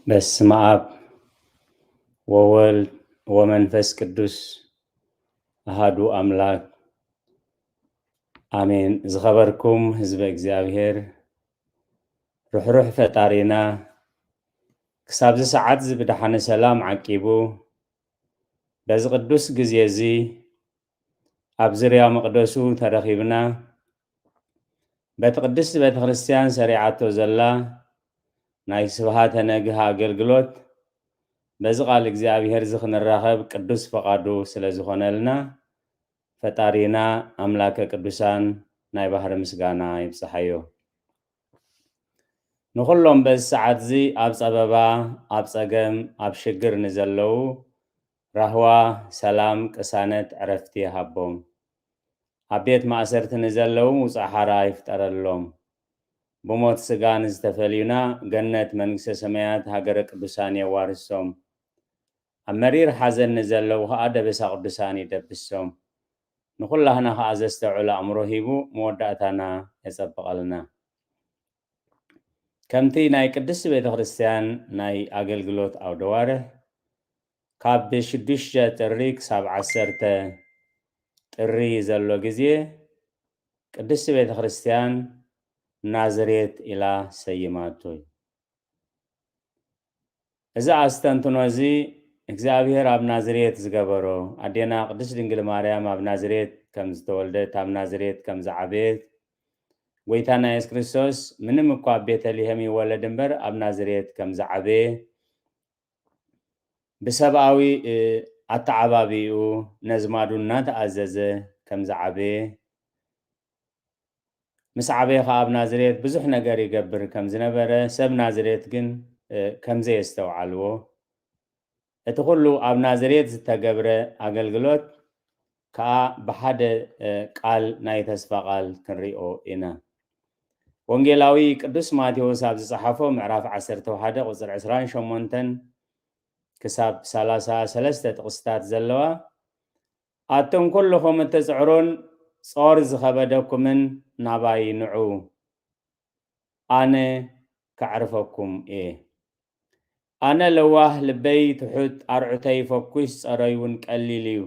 በስመ አብ ወወልድ ወመንፈስ ቅዱስ አሃዱ አምላክ አሜን። ዝኸበርኩም ህዝበ እግዚኣብሔር፣ ርሕሩሕ ፈጣሪና ክሳብዚ ሰዓት እዚ ብደሓነ ሰላም ዓቂቡ በዚ ቅዱስ ግዜ እዚ ኣብ ዙርያ መቕደሱ ተረኺብና በቲ ቅድስቲ ቤተ ክርስቲያን ሰሪዓቶ ዘላ ናይ ስብሃተ ነግህ ኣገልግሎት በዚ ቃል እግዚኣብሔር እዚ ክንራኸብ ቅዱስ ፈቓዱ ስለ ዝኾነልና ፈጣሪና ኣምላከ ቅዱሳን ናይ ባህሪ ምስጋና ይብጽሓዮ። ንኹሎም በዚ ሰዓት እዚ ኣብ ጸበባ፣ ኣብ ጸገም፣ ኣብ ሽግር ንዘለዉ ራህዋ፣ ሰላም፣ ቅሳነት፣ ዕረፍቲ ይሃቦም። ኣብ ቤት ማእሰርቲ ንዘለዉ ምውጻእ ሓራ ይፍጠረሎም። ብሞት ስጋ ንዝተፈልዩና ገነት መንግስተ ሰማያት ሃገረ ቅዱሳን የዋርሶም። ኣብ መሪር ሓዘን ንዘለዉ ኸኣ ደበሳ ቅዱሳን ይደብሶም። ንኹላህና ኸኣ ዘስተውዕል ኣእምሮ ሂቡ መወዳእታና የጸብቐልና። ከምቲ ናይ ቅድስቲ ቤተ ክርስቲያን ናይ ኣገልግሎት ኣውደዋርሕ ካብ ሽዱሽተ ጥሪ ክሳብ ዓሰርተ ጥሪ ዘሎ ግዜ ቅድስቲ ቤተ ክርስቲያን ናዝሬት ኢላ ሰይማቶ እዩ። እዚ ኣስተንትኖ እዚ እግዚኣብሔር ኣብ ናዝሬት ዝገበሮ፣ ኣዴና ቅድስት ድንግል ማርያም ኣብ ናዝሬት ከም ዝተወልደት፣ ኣብ ናዝሬት ከም ዝዓበየት፣ ጎይታና የሱስ ክርስቶስ ምንም እኳ ኣብ ቤተልሔም ይወለድ እምበር ኣብ ናዝሬት ከም ዝዓበየ፣ ብሰብኣዊ፣ እ፣ ኣተዓባብይኡ ነዝማዱ እናተኣዘዘ ከም ዝዓበየ፣ ምስ ዓበየ ኸዓ ኣብ ናዝሬት ብዙሕ ነገር ይገብር ከም ዝነበረ፣ ሰብ ናዝሬት ግን፣ እ፣ ከም ዘየስተውዓልዎ፣ እቲ ኹሉ ኣብ ናዝሬት ዝተገብረ ኣገልግሎት ከኣ ብሓደ፣ እ፣ ቃል ናይ ተስፋ ቃል ክንሪኦ ኢና። ወንጌላዊ ቅዱስ ማቴዎስ ኣብ ዝጸሓፎ ምዕራፍ ዓሰርተ ሓደ ቁጽሪ ዕስራን ሸሞንተን ክሳብ ሰላሳ ሰለስተ ጥቕስታት ዘለዋ፣ ኣቱም ኩልኹም እትጽዕሩን ጾር ዝኸበደኩምን ናባይ ንዑ፣ ኣነ ከዕርፈኩም እየ። ኣነ ለዋህ፣ ልበይ ትሑት፣ ኣርዑተይ ፈኲስ፣ ጸረይ እውን ቀሊል እዩ።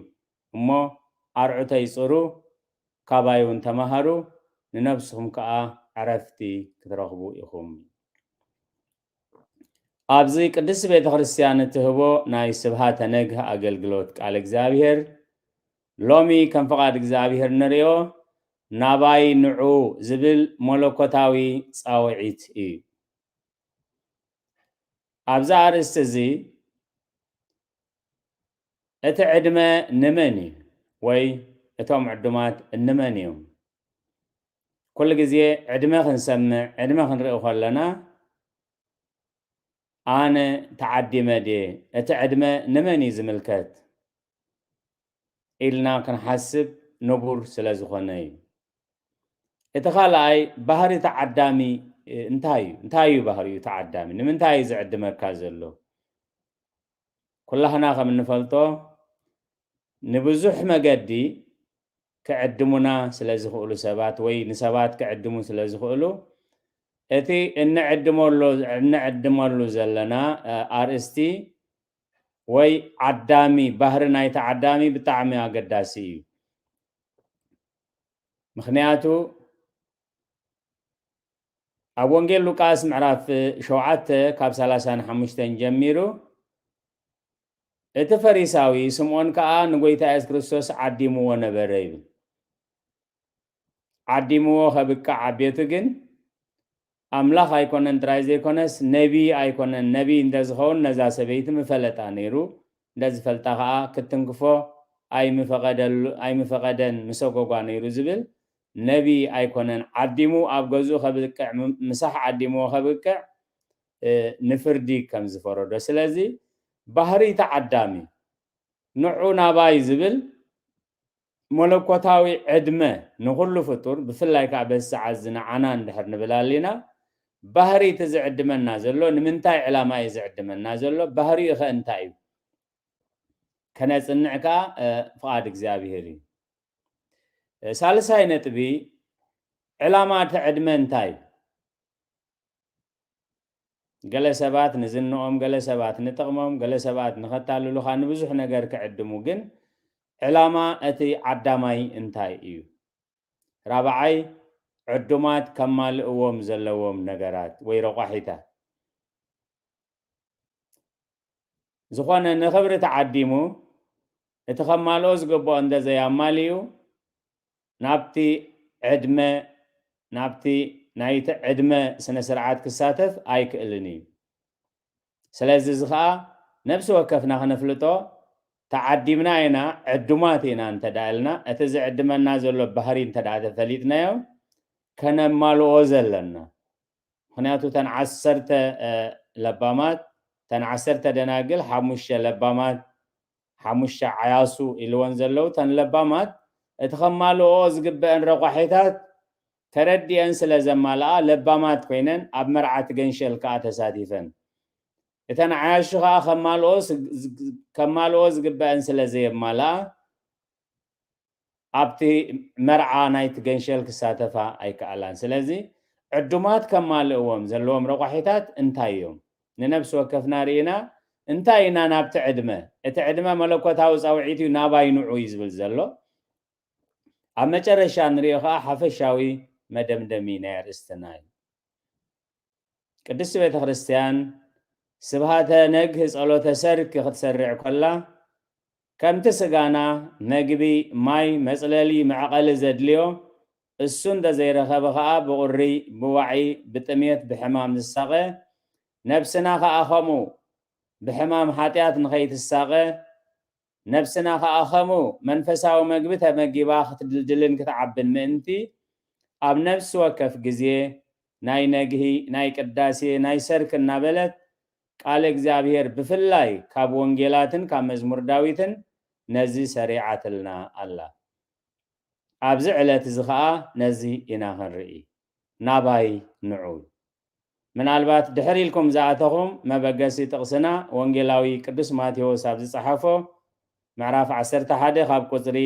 እሞ ኣርዑተይ ጽሩ፣ ካባይ እውን ተማሃሩ፣ ንነብስኹም ከኣ ዕረፍቲ ክትረኽቡ ኢኹም። ኣብዚ ቅድስቲ ቤተ ክርስቲያን እትህቦ ናይ ስብሃተ ነግህ ኣገልግሎት ቃል እግዚኣብሔር ሎሚ ከም ፍቓድ እግዚኣብሔር ንርእዮ ናባይ ንዑ ዝብል መለኮታዊ ጻውዒት እዩ። ኣብዚ ኣርእስቲ እዚ እቲ ዕድመ ንመን እዩ ወይ እቶም ዕዱማት እንመን እዮም? ኩሉ ግዜ ዕድመ ክንሰምዕ፣ ዕድመ ክንርኢ ከለና ኣነ ተዓዲመ ድየ? እቲ ዕድመ ንመን እዩ ዝምልከት? ኢልና ክንሓስብ ንቡር ስለ ዝኾነ እዩ። እቲ ካልኣይ ባህሪ ተዓዳሚ፣ እ፣ እንታይ እዩ? እንታይ እዩ ባህሪኡ ተዓዳሚ? ንምንታይ እዩ ዝዕድመካ ዘሎ? ኩላህና ከም እንፈልጦ ንብዙሕ መገዲ ክዕድሙና ስለ ዝኽእሉ ሰባት ወይ ንሰባት ክዕድሙ ስለ ዝኽእሉ እቲ እንዕድመሉ፣ እንዕድመሉ ዘለና፣ እ፣ ኣርእስቲ ወይ ዓዳሚ፣ ባህሪ ናይቲ ዓዳሚ ብጣዕሚ ኣገዳሲ እዩ። ምኽንያቱ ኣብ ወንጌል ሉቃስ ምዕራፍ ሸውዓተ ካብ ሰላሳን ሓሙሽተን ጀሚሩ፣ እቲ ፈሪሳዊ ስምዖን ከኣ ንጎይታ የሱስ ክርስቶስ ዓዲምዎ ነበረ ይብል። ዓዲምዎ ከብቅዕ ኣብ ቤቱ ግን ኣምላኽ ኣይኮነን ጥራይ ዘይኮነስ ነቢይ ኣይኮነን። ነቢይ እንተዝኸውን ነዛ ሰበይቲ ምፈለጣ ነይሩ። እንተዝፈልጣ ከኣ ክትንክፎ ኣይምፈቐደሉ-፣ ኣይምፈቐደን፣ ምሰጎጓ ነይሩ ዝብል ነቢይ ኣይኮነን። ዓዲሙ ኣብ ገዝኡ ከብቅዕ፣ ም-፣ ምሳሕ ዓዲምዎ ከብቅዕ፣ እ፣ ንፍርዲ ከም ዝፈረዶ። ስለዚ ባህሪ ተዓዳሚ ንዑ ናባይ ዝብል መለኮታዊ ዕድመ ንኹሉ ፍጡር፣ ብፍላይ ከኣ በዚ ሰዓት እዚ ንዓና እንድሕር ንብል ኣሊና፣ ባህሪ እቲ ዝዕድመና ዘሎ፣ ንምንታይ ዕላማ እዩ ዝዕድመና ዘሎ፣ ባህሪኡ ኸ እንታይ እዩ? ከነጽንዕ ከኣ፣ እ፣ ፍቓድ እግዚኣብሔር እዩ። እ፣ ሳልሳይ ነጥቢ፣ ዕላማ እቲ ዕድመ እንታይ እዩ? ገለ ሰባት ንዝንኦም፣ ገለ ሰባት ንጥቕሞም፣ ገለ ሰባት ንኸታልሉኻ ንብዙሕ ነገር ክዕድሙ። ግን ዕላማ እቲ ዓዳማይ እንታይ እዩ? ራብዓይ፣ ዕዱማት ከማልእዎም ዘለዎም ነገራት ወይ ረቋሒታት። ዝኾነ ንኽብሪ ተዓዲሙ፣ እቲ ከማልኦ ዝግብኦ እንተ ዘያማልኡ፣ ናብቲ ዕድመ፣ ናብቲ ናይቲ ዕድመ ስነ ስርዓት ክሳተፍ ኣይክእልን እዩ። ስለዚ እዚ ኸኣ ነብሲ ወከፍና ክነፍልጦ፣ ተዓዲምና ኢና፣ ዕዱማት ኢና እንተ ደኣ ኢልና፣ እቲ ዝዕድመና ዘሎ ባህሪ እንተ ደኣ ተፈሊጥናዮ፣ ከነማልኦ ዘለና። ምኽንያቱ እተን ዓሰርተ፣ እ፣ ለባማት፣ እተን ዓሰርተ ደናግል፣ ሓሙሽተ ለባማት፣ ሓሙሽተ ዓያሱ ኢልወን ዘለዉ፣ እተን ለባማት እቲ ከማልኦ ዝግበአን ረቋሒታት ተረዲአን ስለ ዘማልኣ ለባማት ኮይነን ኣብ መርዓ እቲ ገንሸል ከኣ ተሳቲፈን። እተን ዓያሹ ከኣ ከማልኦ ስ-፣ ዝ-፣ ከማልኦ ዝግበአን ስለ ዘየማልኣ ኣብቲ መርዓ ናይቲ ገንሸል ክሳተፋ ኣይከኣላን። ስለዚ ዕዱማት ከማልእዎም ዘለዎም ረቋሒታት እንታይ እዮም? ንነብሲ ወከፍና ርኢና እንታይ ኢና ናብቲ ዕድመ፣ እቲ ዕድመ መለኮታዊ ጻውዒት እዩ፣ ናባይ ንዑ እዩ ዝብል ዘሎ። ኣብ መጨረሻ ንሪኦ ከኣ ሓፈሻዊ መደምደሚ ናይ ኣርእስትና እዩ። ቅድስቲ ቤተ ክርስቲያን ስብሃተ ነግህ ጸሎተ ሰርክ ክትሰርዕ ከላ፣ ከምቲ ስጋና መግቢ፣ ማይ፣ መጽለሊ፣ መዕቐሊ ዘድልዮ፣ እሱ እንተ ዘይረኸበ ከኣ ብቑሪ፣ ብዋዒ፣ ብጥሜት፣ ብሕማም ዝሳቐ፣ ነብስና ከኣ ከምኡ ብሕማም ሓጢኣት ንኸይትሳቐ፣ ነብስና ከኣ ከምኡ መንፈሳዊ መግቢ ተመጊባ ክትድልድልን ክትዓብን ምእንቲ፣ ኣብ ነፍሲ ወከፍ ግዜ ናይ ነግሂ፣ ናይ ቅዳሴ፣ ናይ ሰርክ እናበለት ቃለ እግዚኣብሔር ብፍላይ ካብ ወንጌላትን ካብ መዝሙር ዳዊትን ነዚ ሰሪዓትልና ኣላ። ኣብዚ ዕለት እዚ ኸኣ ነዚ ኢና ክንርኢ። ናባይ ንዑ። ምናልባት ድሕር ኢልኩም ዝኣተኹም መበገሲ ጥቕስና ወንጌላዊ ቅዱስ ማቴዎስ ኣብ ዝጸሓፎ ምዕራፍ ዓሰርተ ሓደ ካብ ቁጽሪ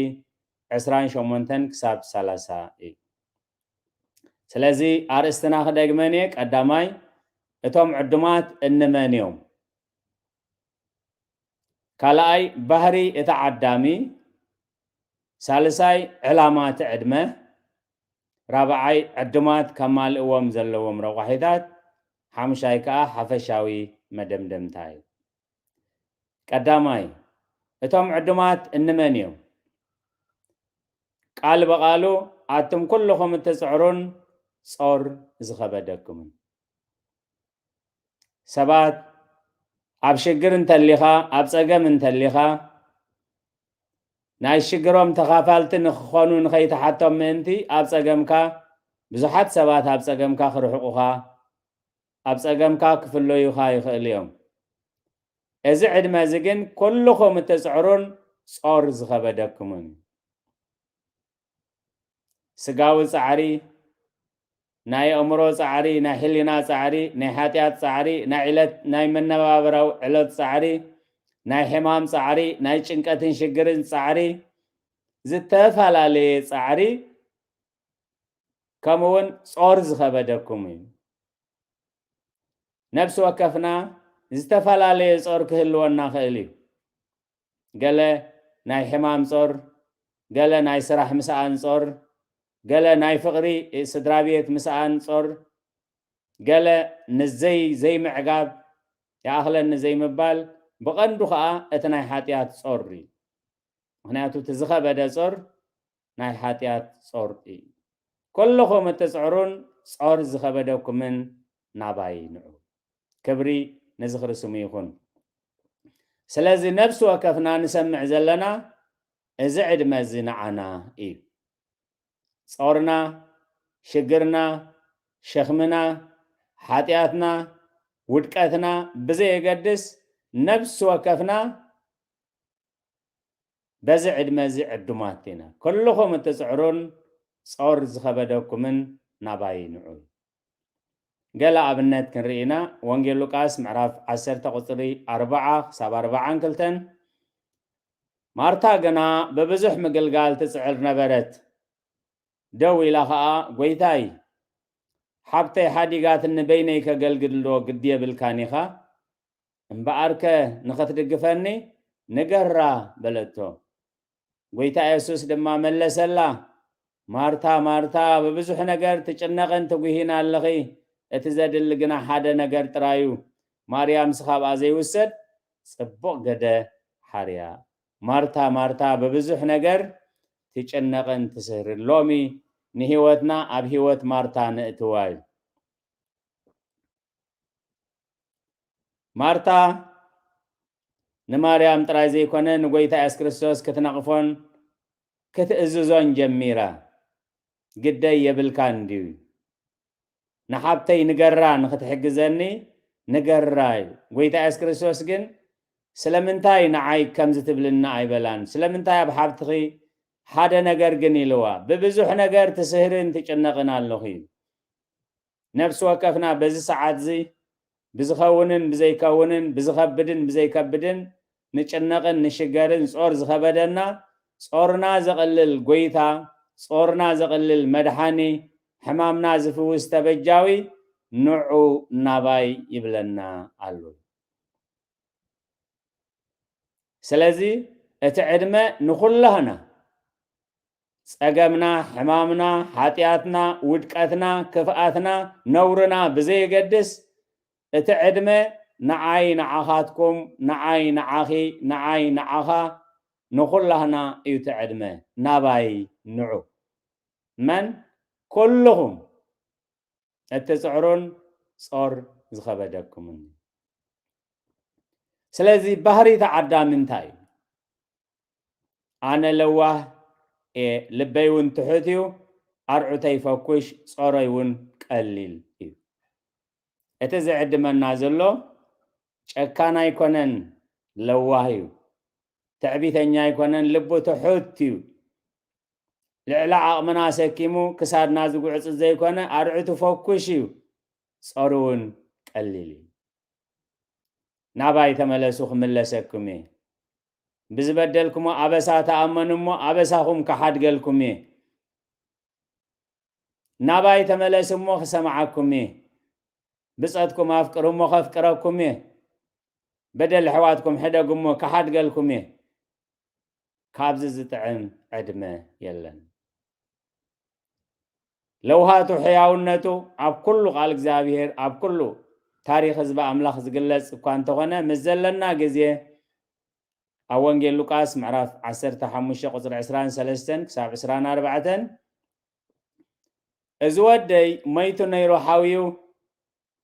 ዕስራን ሸሞንተን ክሳብ ሰላሳ እዩ። ስለዚ ኣርእስትና ክደግመን እየ። ቀዳማይ፣ እቶም ዕዱማት እንመን እዮም? ካልኣይ፣ ባህሪ እቲ ዓዳሚ። ሳልሳይ፣ ዕላማ እቲ ዕድመ። ራብዓይ፣ ዕዱማት ከማልእዎም ዘለዎም ረቋሒታት። ሓሙሻይ ከኣ ሓፈሻዊ መደምደምታ እዩ። ቀዳማይ፣ እቶም ዕዱማት እንመን እዮም? ቃል ብቓሉ፣ ኣቱም ኩልኹም እትጽዕሩን ጾር ዝኸበደኩምን። ሰባት ኣብ ሽግር እንተሊኻ፣ ኣብ ጸገም እንተሊኻ፣ ናይ ሽግሮም ተኻፋልቲ ንኽኾኑ ንኸይትሓቶም ምእንቲ፣ ኣብ ጸገምካ፣ ብዙሓት ሰባት ኣብ ጸገምካ ክርሕቁኻ፣ ኣብ ጸገምካ ክፍለዩኻ ይኽእሉ እዮም። እዚ ዕድመ እዚ ግን ኩልኹም እትጽዕሩን ጾር ዝኸበደኩምን እዩ። ስጋዊ ጻዕሪ፣ ናይ ኣእምሮ ጻዕሪ፣ ናይ ሕሊና ጻዕሪ፣ ናይ ሓጢኣት ጻዕሪ፣ ናይ ዕለት፣ ናይ መነባብራዊ ዕለት ጻዕሪ፣ ናይ ሕማም ጻዕሪ፣ ናይ ጭንቀትን ሽግርን ጻዕሪ፣ ዝተፈላለየ ጻዕሪ፣ ከምኡ እውን ጾር ዝኸበደኩም እዩ። ነፍሲ ወከፍና ዝተፈላለየ ጾር ክህልወና ክእል እዩ። ገለ ናይ ሕማም ጾር፣ ገለ ናይ ስራሕ ምስኣን ጾር፣ ገለ ናይ ፍቕሪ ስድራ ቤት ምስኣን ጾር፣ ገለ ንዘይ-፣ ዘይምዕጋብ፣ ይኣኽለኒ ዘይምባል፣ ብቐንዱ ኸኣ እቲ ናይ ሓጢኣት ጾር እዩ። ምኽንያቱ እቲ ዝኸበደ ጾር ናይ ሓጢኣት ጾር እዩ። ኩልኹም እትጽዕሩን ጾር ዝኸበደኩምን ናባይ ንዑ። ክብሪ ንዝኽሪ ስሙ ይኹን። ስለዚ ነፍሲ ወከፍና ንሰምዕ ዘለና እዚ ዕድመ እዚ ንዓና እዩ። ጾርና፣ ሽግርና፣ ሸኽምና፣ ሓጢኣትና፣ ውድቀትና ብዘየገድስ ነፍሲ ወከፍና በዚ ዕድመ እዚ ዕዱማት ኢና። ኩልኹም እትጽዕሩን ጾር ዝኸበደኩምን ናባይ ንዑ። ገለ ኣብነት ክንርኢ ኢና። ወንጌል ሉቃስ ምዕራፍ ዓሰርተ ቁጽሪ ኣርብዓ ክሳብ ኣርብዓን ክልተን፣ ማርታ ግና ብብዙሕ ምግልጋል ትጽዕር ነበረት። ደው ኢላ ኸኣ፣ "ጐይታይ፣ ሓብተይ ሓዲጋትኒ በይነይ ከገልግል ዶ ግዲ የብልካን ኢኻ? እምበኣርከ ንኽትድግፈኒ ንገራ በለቶ። ጎይታ የሱስ ድማ መለሰላ፣ ማርታ፣ ማርታ፣ ብብዙሕ ነገር ትጭነቕን ትጉሂን ኣለኺ፣ እቲ ዘድሊ ግና ሓደ ነገር ጥራይ እዩ። ማርያምስ ካብኣ ዘይውሰድ ጽቡቕ ገደ ሓርያ። ማርታ፣ ማርታ፣ ብብዙሕ ነገር ትጭነቕን ትስህርን። ሎሚ ንህይወትና ኣብ ህይወት ማርታ ነእትዋ እዩ። ማርታ ንማርያም ጥራይ ዘይኮነ ንጎይታ የሱስ ክርስቶስ ክትነቕፎን ክትእዝዞን ጀሚራ። ግደይ የብልካን ድዩ? ንሓብተይ ንገራ ንኽትሕግዘኒ ንገራ እዩ። ጎይታ የሱስ ክርስቶስ ግን ስለምንታይ ንዓይ ከምዚ ትብልኒ ኣይበላን። ስለምንታይ ኣብ ሓብትኺ ሓደ ነገር ግን ኢልዋ። ብብዙሕ ነገር ትስህርን ትጭነቕን ኣለኹ እዩ። ነፍሲ ወከፍና በዚ ሰዓት እዚ ብዝኸውንን ብዘይከውንን ብዝኸብድን ብዘይከብድን ንጭነቕን ንሽገርን ጾር ዝኸበደና ጾርና ዘቕልል ጎይታ ጾርና ዘቕልል መድሓኒ ሕማምና ዝፍውስ ተበጃዊ ንዑ ናባይ ይብለና ኣሎ። ስለዚ እቲ ዕድመ ንኹላህና ጸገምና፣ ሕማምና፣ ሓጢኣትና፣ ውድቀትና፣ ክፍኣትና፣ ነውርና ብዘየገድስ እቲ ዕድመ ንዓይ ንዓኻትኩም፣ ንዓይ ንዓኺ፣ ንዓይ ንዓኻ፣ ንኹላህና እዩ እቲ ዕድመ። ናባይ ንዑ። መን? ኩልኹም እትጽዕሩን ጾር ዝኸበደኩምን። ስለዚ ባህሪ እቲ ዓዳሚ እንታይ እዩ? ኣነ ለዋህ እየ፣ ልበይ እውን ትሑት እዩ፣ ኣርዑተይ ፈኩሽ፣ ጾረይ እውን ቀሊል እዩ። እቲ ዝዕድመና ዘሎ ጨካን ኣይኮነን፣ ለዋህ እዩ። ትዕቢተኛ ኣይኮነን፣ ልቡ ትሑት እዩ። ልዕሊ ዓቕምና ሰኪሙ ክሳድና ዝጉዕጽ ዘይኮነ፣ ኣርዑቱ ፈኩሽ እዩ፣ ጾሩ እውን ቀሊል እዩ። ናባይ ተመለሱ ክምለሰኩም እየ። ብዝበደልኩሞ ኣበሳ ተኣመኑ እሞ ኣበሳኹም ክሓድገልኩም እየ። ናባይ ተመለሱ እሞ ክሰምዓኩም እየ። ብጸትኩም ኣፍቅሩ እሞ ከፍቅረኩም እየ። በደል ኣሕዋትኩም ሕደጉ እሞ ክሓድገልኩም እየ። ካብዚ ዝጥዕም ዕድመ የለን። ለውሃቱ ሕያውነቱ ኣብ ኩሉ ቃል እግዚኣብሔር ኣብ ኩሉ ታሪኽ ህዝቢ ኣምላኽ ዝግለጽ እኳ እንተኾነ ምስ ዘለና ግዜ ኣብ ወንጌል ሉቃስ ምዕራፍ ዓሰርተ ሓሙሽተ ቁጽሪ ዕስራን ሰለስተን ክሳብ ዕስራን ኣርባዕተን እዚ ወደይ መይቱ ነይሩ ሓውዩ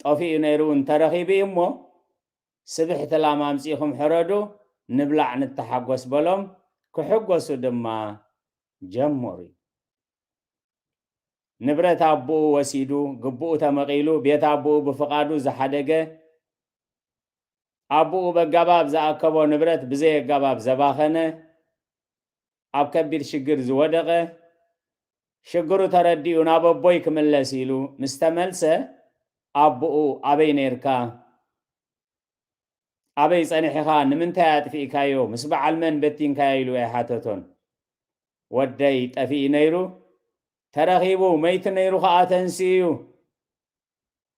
ጠፊኡ ነይሩ እውን ተረኺቡ እዩ እሞ ስብሕቲ ላም ኣምጺእኹም ሕረዱ ንብላዕ ንተሓጎስ በሎም። ክሕጎሱ ድማ ጀመሩ። ንብረት ኣቦኡ ወሲዱ፣ ግቡኡ ተመቒሉ፣ ቤት ኣቦኡ ብፍቓዱ ዝሓደገ፣ ኣቦኡ በጋባብ ዝኣከቦ ንብረት ብዘይ ኣጋባብ ዘባኸነ፣ ኣብ ከቢድ ሽግር ዝወደቐ፣ ሽግሩ ተረዲኡ ናብ ኣቦይ ክምለስ ኢሉ ምስ ተመልሰ፣ ኣቦኡ ኣበይ ነይርካ? ኣበይ ጸኒሕኻ? ንምንታይ ኣጥፊእካዮ? ምስ በዓል መን በቲንካዮ? ኢሉ ኣይሓተቶን። ወደይ ጠፊኡ ነይሩ፣ ተረኺቡ፣ መይቱ ነይሩ ኸኣ ተንሲኡ እዩ።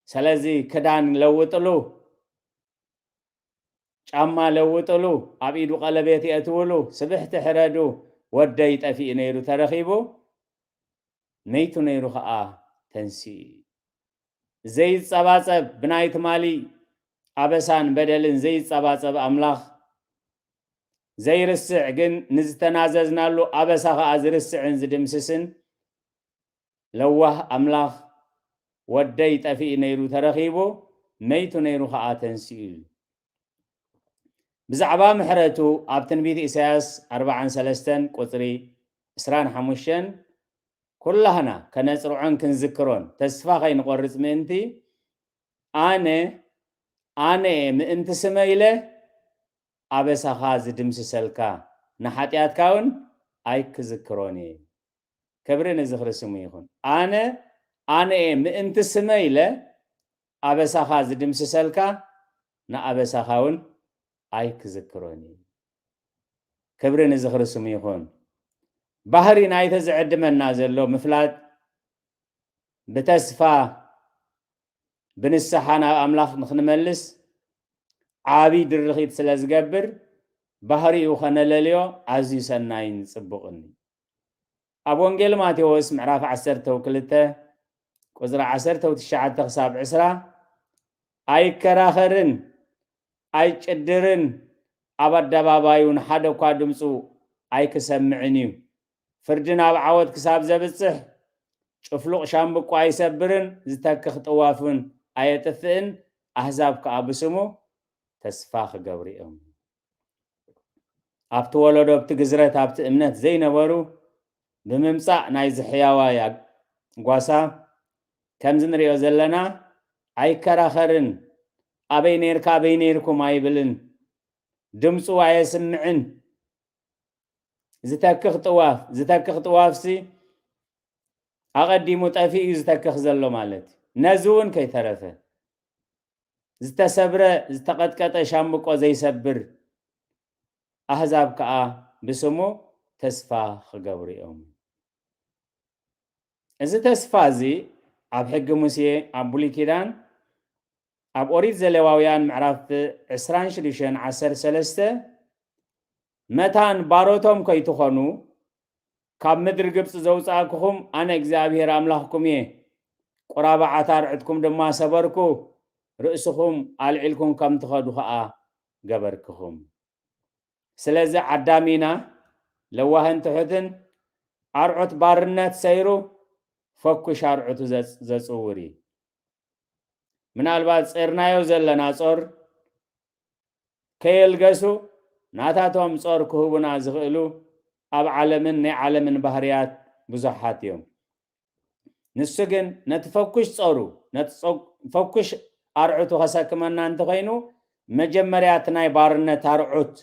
ስለዚ ክዳን ለውጥሉ፣ ጫማ ለውጥሉ፣ ኣብ ኢዱ ቀለቤት የእትውሉ፣ ስብሕቲ ሕረዱ፣ ወደይ ጠፊኡ ነይሩ ተረኺቡ፣ መይቱ ነይሩ ኸኣ ተንሲኡ እዩ። ዘይጸባጸብ ብናይ ትማሊ ኣበሳን በደልን ዘይጸባጸብ ኣምላኽ ዘይርስዕ ግን ንዝተናዘዝናሉ ኣበሳ ኸኣ ዝርስዕን ዝድምስስን ለዋህ ኣምላኽ ወደይ ጠፊኡ ነይሩ ተረኺቡ መይቱ ነይሩ ኸኣ ተንሲኡ እዩ። ብዛዕባ ምሕረቱ ኣብ ትንቢት ኢሳያስ ኣርባዓን ሰለስተን ቁጽሪ ዕስራን ሓሙሽተን ኩላህና ከነጽርዖን ክንዝክሮን ተስፋ ከይንቆርጽ ምእንቲ ኣነ ኣነ እየ ምእንቲ ስመ ኢለ ኣበሳኻ ዝድምስሰልካ ንሓጢኣትካ እውን ኣይክዝክሮን እየ። ክብሪ ንዝኽሪ ስሙ ይኹን። ኣነ ኣነ እየ ምእንቲ ስመ ኢለ ኣበሳኻ ዝድምስሰልካ ንኣበሳኻ እውን ኣይክዝክሮን እዩ። ክብሪ ንዝኽሪ ስሙ ይኹን። ባህሪ ናይቲ ዝዕድመና ዘሎ ምፍላጥ ብተስፋ ብንስሓ ናብ ኣምላኽ ንኽንመልስ ዓቢ ድርኺት ስለ ዝገብር፣ ባህሪኡ ኸነለልዮ ኣዝዩ ሰናይን ጽቡቕን እዩ። ኣብ ወንጌል ማቴዎስ ምዕራፍ ዓሰርተ ክልተ ቁጽሪ ዓሰርተ ትሽዓተ ክሳብ ዕስራ፣ "ኣይከራኸርን፣ ኣይጭድርን፣ ኣብ ኣደባባይ እውን ሓደ እኳ ድምፁ ኣይክሰምዕን እዩ። ፍርዲ ናብ ዓወት ክሳብ ዘብጽሕ፣ ጭፍሉቕ ሻምብቆ ኣይሰብርን፣ ዝተክኽ ጥዋፍ እውን ኣየጥፍእን፣ ኣህዛብ ከኣ ብስሙ ተስፋ ክገብሩ እዮም።" ኣብቲ ወለዶ፣ ኣብቲ ግዝረት፣ ኣብቲ እምነት ዘይነበሩ ብምምጻእ ናይዚ ሕያዋይ ጓሳ፣ ከምዚ ንሪኦ ዘለና፣ ኣይከራኸርን፣ "ኣበይ ነይርካ፣ ኣበይ ነይርኩም?" ኣይብልን፣ ድምፁ ኣየስምዕን። ዝተክኽ ጥዋፍ፣ ዝተክኽ ጥዋፍሲ ኣቐዲሙ ጠፊኡ እዩ ዝተክኽ ዘሎ ማለት እዩ። ነዚ እውን ከይተረፈ፣ ዝተሰብረ፣ ዝተቐጥቀጠ ሻምብቆ ዘይሰብር፣ ኣህዛብ ከኣ ብስሙ ተስፋ ክገብሩ እዮም። እዚ ተስፋ እዚ ኣብ ሕጊ ሙሴ፣ ኣብ ብሉይ ኪዳን፣ ኣብ ኦሪት ዘሌዋውያን ምዕራፍ ዕስራን ሽዱሽተን ዓሰርተ ሰለስተ፣ "መታን ባሮቶም ከይትኾኑ፣ ካብ ምድሪ ግብጺ ዘውጻእኩኹም ኣነ እግዚኣብሄር ኣምላኽኩም እየ። ቁራብዓት ኣርዑትኩም ድማ ሰበርኩ፣ ርእስኹም ኣልዒልኩም ከም ትኸዱ ኸኣ ገበርኩኹም።" ስለዚ ዓዳሚና ለዋህን ትሑትን፣ ኣርዑት ባርነት ሰይሩ ፈኩሽ ኣርዑቱ ዘጽ-፣ ዘጽውር እዩ። ምናልባት ጼርናዮ ዘለና ጾር ከየልገሱ ናታቶም ጾር ክህቡና ዝኽእሉ ኣብ ዓለምን ናይ ዓለምን ባህርያት ብዙሓት እዮም። ንሱ ግን ነቲ ፈኩሽ ጾሩ፣ ነቲ ጾ-፣ ፈኩሽ ኣርዑቱ ከሰክመና እንተኾይኑ፣ መጀመርያ እቲ ናይ ባርነት ኣርዑት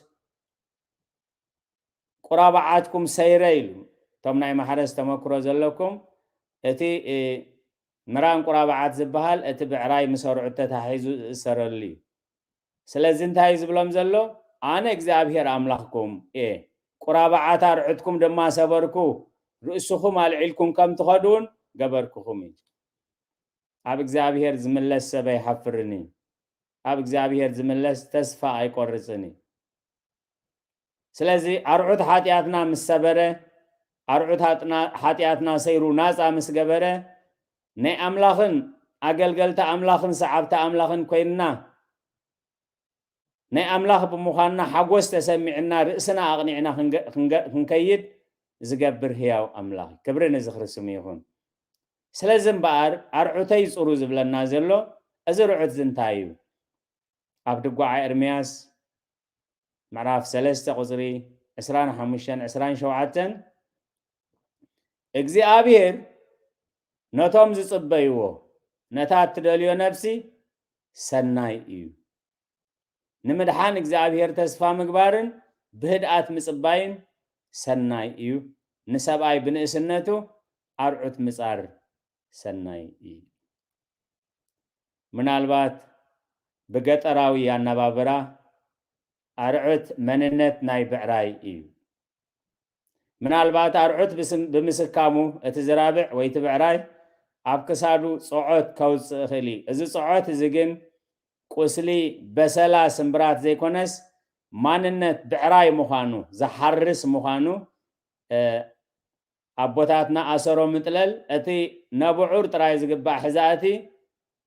ቁራብዓትኩም ሰይረ ኢሉ። እቶም ናይ ማሕረስ ተመክሮ ዘለኩም፣ እቲ፣ እ፣ ምራን ቁራብዓት ዝበሃል እቲ ብዕራይ ምስ ኣርዑት ተታሒዙ ዝእሰረሉ እዩ። ስለዚ እንታይ እዩ ዝብሎም ዘሎ? "ኣነ እግዚኣብሄር ኣምላኽኩም እየ፣ ቁራብዓት ኣርዑትኩም ድማ ሰበርኩ፣ ርእስኹም ኣልዒልኩም ከም ትኸዱ እውን ገበርኩኹም" እዩ። ኣብ እግዚኣብሄር ዝምለስ ሰብ ኣይሓፍርን እዩ። ኣብ እግዚኣብሄር ዝምለስ ተስፋ ኣይቆርጽን እዩ። ስለዚ ኣርዑት ሓጢኣትና ምስ ሰበረ፣ ኣርዑት ሓጥና-፣ ሓጢኣትና ሰይሩ ናጻ ምስ ገበረ፣ ናይ ኣምላኽን ኣገልገልቲ ኣምላኽን ሰዓብቲ ኣምላኽን ኮይንና፣ ናይ ኣምላኽ ብምዃንና ሓጎስ ተሰሚዕና ርእስና ኣቕኒዕና ክንገ-፣ ክንገ-፣ ክንከይድ ዝገብር ህያው ኣምላኽ እዩ። ክብሪ ንዝኽሪ ስሙ ይኹን። ስለዚ እምበኣር ኣርዑተይ ጽሩ ዝብለና ዘሎ እዚ ርዑት እዚ እንታይ እዩ? ኣብ ድጓዓ ኤርምያስ ምዕራፍ ሰለስተ ቁጽሪ ዕስራን ሓሙሽተን ዕስራን ሸውዓተን፣ "እግዚኣብሔር ነቶም ዝጽበይዎ፣ ነታ እትደልዮ ነፍሲ ሰናይ እዩ። ንምድሓን እግዚኣብሔር ተስፋ ምግባርን ብህድኣት ምጽባይን ሰናይ እዩ። ንሰብኣይ ብንእስነቱ ኣርዑት ምጻር ሰናይ እዩ።" ምናልባት ብገጠራዊ ኣነባብራ ኣርዑት መንነት ናይ ብዕራይ እዩ። ምናልባት ኣርዑት ብስም-፣ ብምስካሙ እቲ ዝራብዕ ወይ እቲ ብዕራይ ኣብ ክሳዱ ጸዖት ከውጽእ ይኽእል እዩ። እዚ ጸዖት እዚ ግን ቁስሊ በሰላ ስምብራት ዘይኮነስ ማንነት ብዕራይ ምዃኑ፣ ዝሓርስ ምዃኑ፣ እ፣ ኣቦታትና ኣሰሮ ምጥለል፣ እቲ ነብዑር ጥራይ ዝግባእ ሕዛእቲ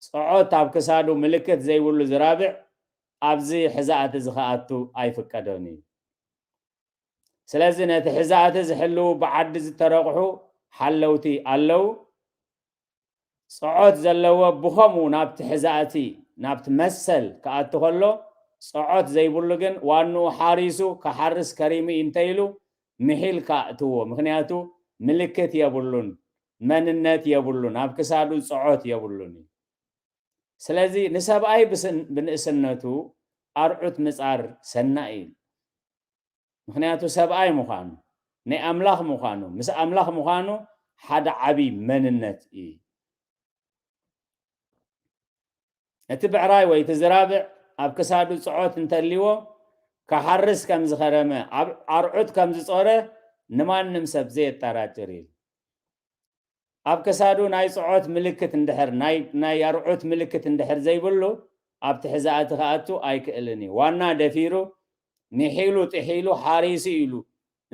ጸዖት ኣብ ክሳዱ ምልክት ዘይብሉ ዝራብዕ ኣብዚ ሕዛእቲ እዚ ክኣቱ ኣይፍቀዶን እዩ። ስለዚ ነቲ ሕዛእቲ ዝሕልዉ ብዓዲ ዝተረቑሑ ሓለውቲ ኣለዉ። ጸዖት ዘለዎ ብኸምኡ ናብቲ ሕዛእቲ፣ ናብቲ መሰል ክኣቱ ከሎ፣ ጸዖት ዘይብሉ ግን ዋንኡ ሓሪሱ ክሓርስ ከሪሙ እዩ እንተ ኢሉ ምሒል ከኣትዎ። ምኽንያቱ ምልክት የብሉን፣ መንነት የብሉን፣ ኣብ ክሳዱ ጸዖት የብሉን እዩ። ስለዚ ንሰብኣይ ብስን-፣ ብንእስነቱ ኣርዑት ምጻር ሰናይ እዩ። ምኽንያቱ ሰብኣይ ምዃኑ፣ ናይ ኣምላኽ ምዃኑ፣ ምስ ኣምላኽ ምዃኑ ሓደ ዓቢ መንነት እዩ። እቲ ብዕራይ ወይ እቲ ዝራብዕ ኣብ ክሳዱ ጸዖት እንተልዎ፣ ክሓርስ ከም ዝኸረመ፣ ኣብ ኣርዑት ከም ዝጾረ ንማንም ሰብ ዘየጠራጥር እዩ። ኣብ ክሳዱ ናይ ጽዖት ምልክት እንድሕር፣ ናይ፣ ናይ ኣርዑት ምልክት እንድሕር ዘይብሉ፣ ኣብቲ ሕዛእቲ ክኣቱ ኣይክእልን እዩ። ዋና ደፊሩ፣ ሚሒሉ፣ ጥሒሉ፣ ሓሪሱ ኢሉ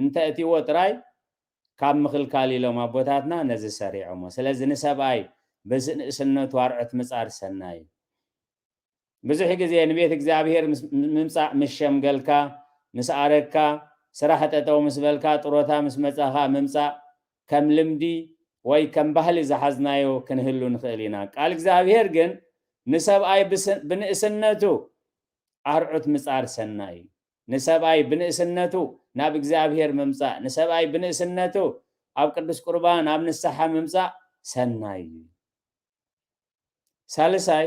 እንተእትይዎ ጥራይ ካብ ምኽልካል ኢሎም ኣቦታትና ነዚ ሰሪዖሞ። ስለዚ ንሰብኣይ ብንእስነቱ ኣርዑት ምጻር ሰናይ እዩ። ብዙሕ ግዜ ንቤት እግዚኣብሔር ምስ፣ ምምጻእ ምስ ሸምገልካ፣ ምስ ኣረግካ፣ ስራሕ ጠጠው ምስ በልካ፣ ጥሮታ ምስ መጻኻ ምምጻእ ከም ልምዲ ወይ ከም ባህሊ ዝሓዝናዮ ክንህሉ ንኽእል ኢና። ቃል እግዚኣብሔር ግን ንሰብኣይ ብስ-፣ ብንእስነቱ ኣርዑት ምጻር ሰናይ እዩ። ንሰብኣይ ብንእስነቱ ናብ እግዚኣብሔር ምምጻእ፣ ንሰብኣይ ብንእስነቱ ኣብ ቅዱስ ቁርባን፣ ኣብ ንስሓ ምምጻእ ሰናይ እዩ። ሳልሳይ፣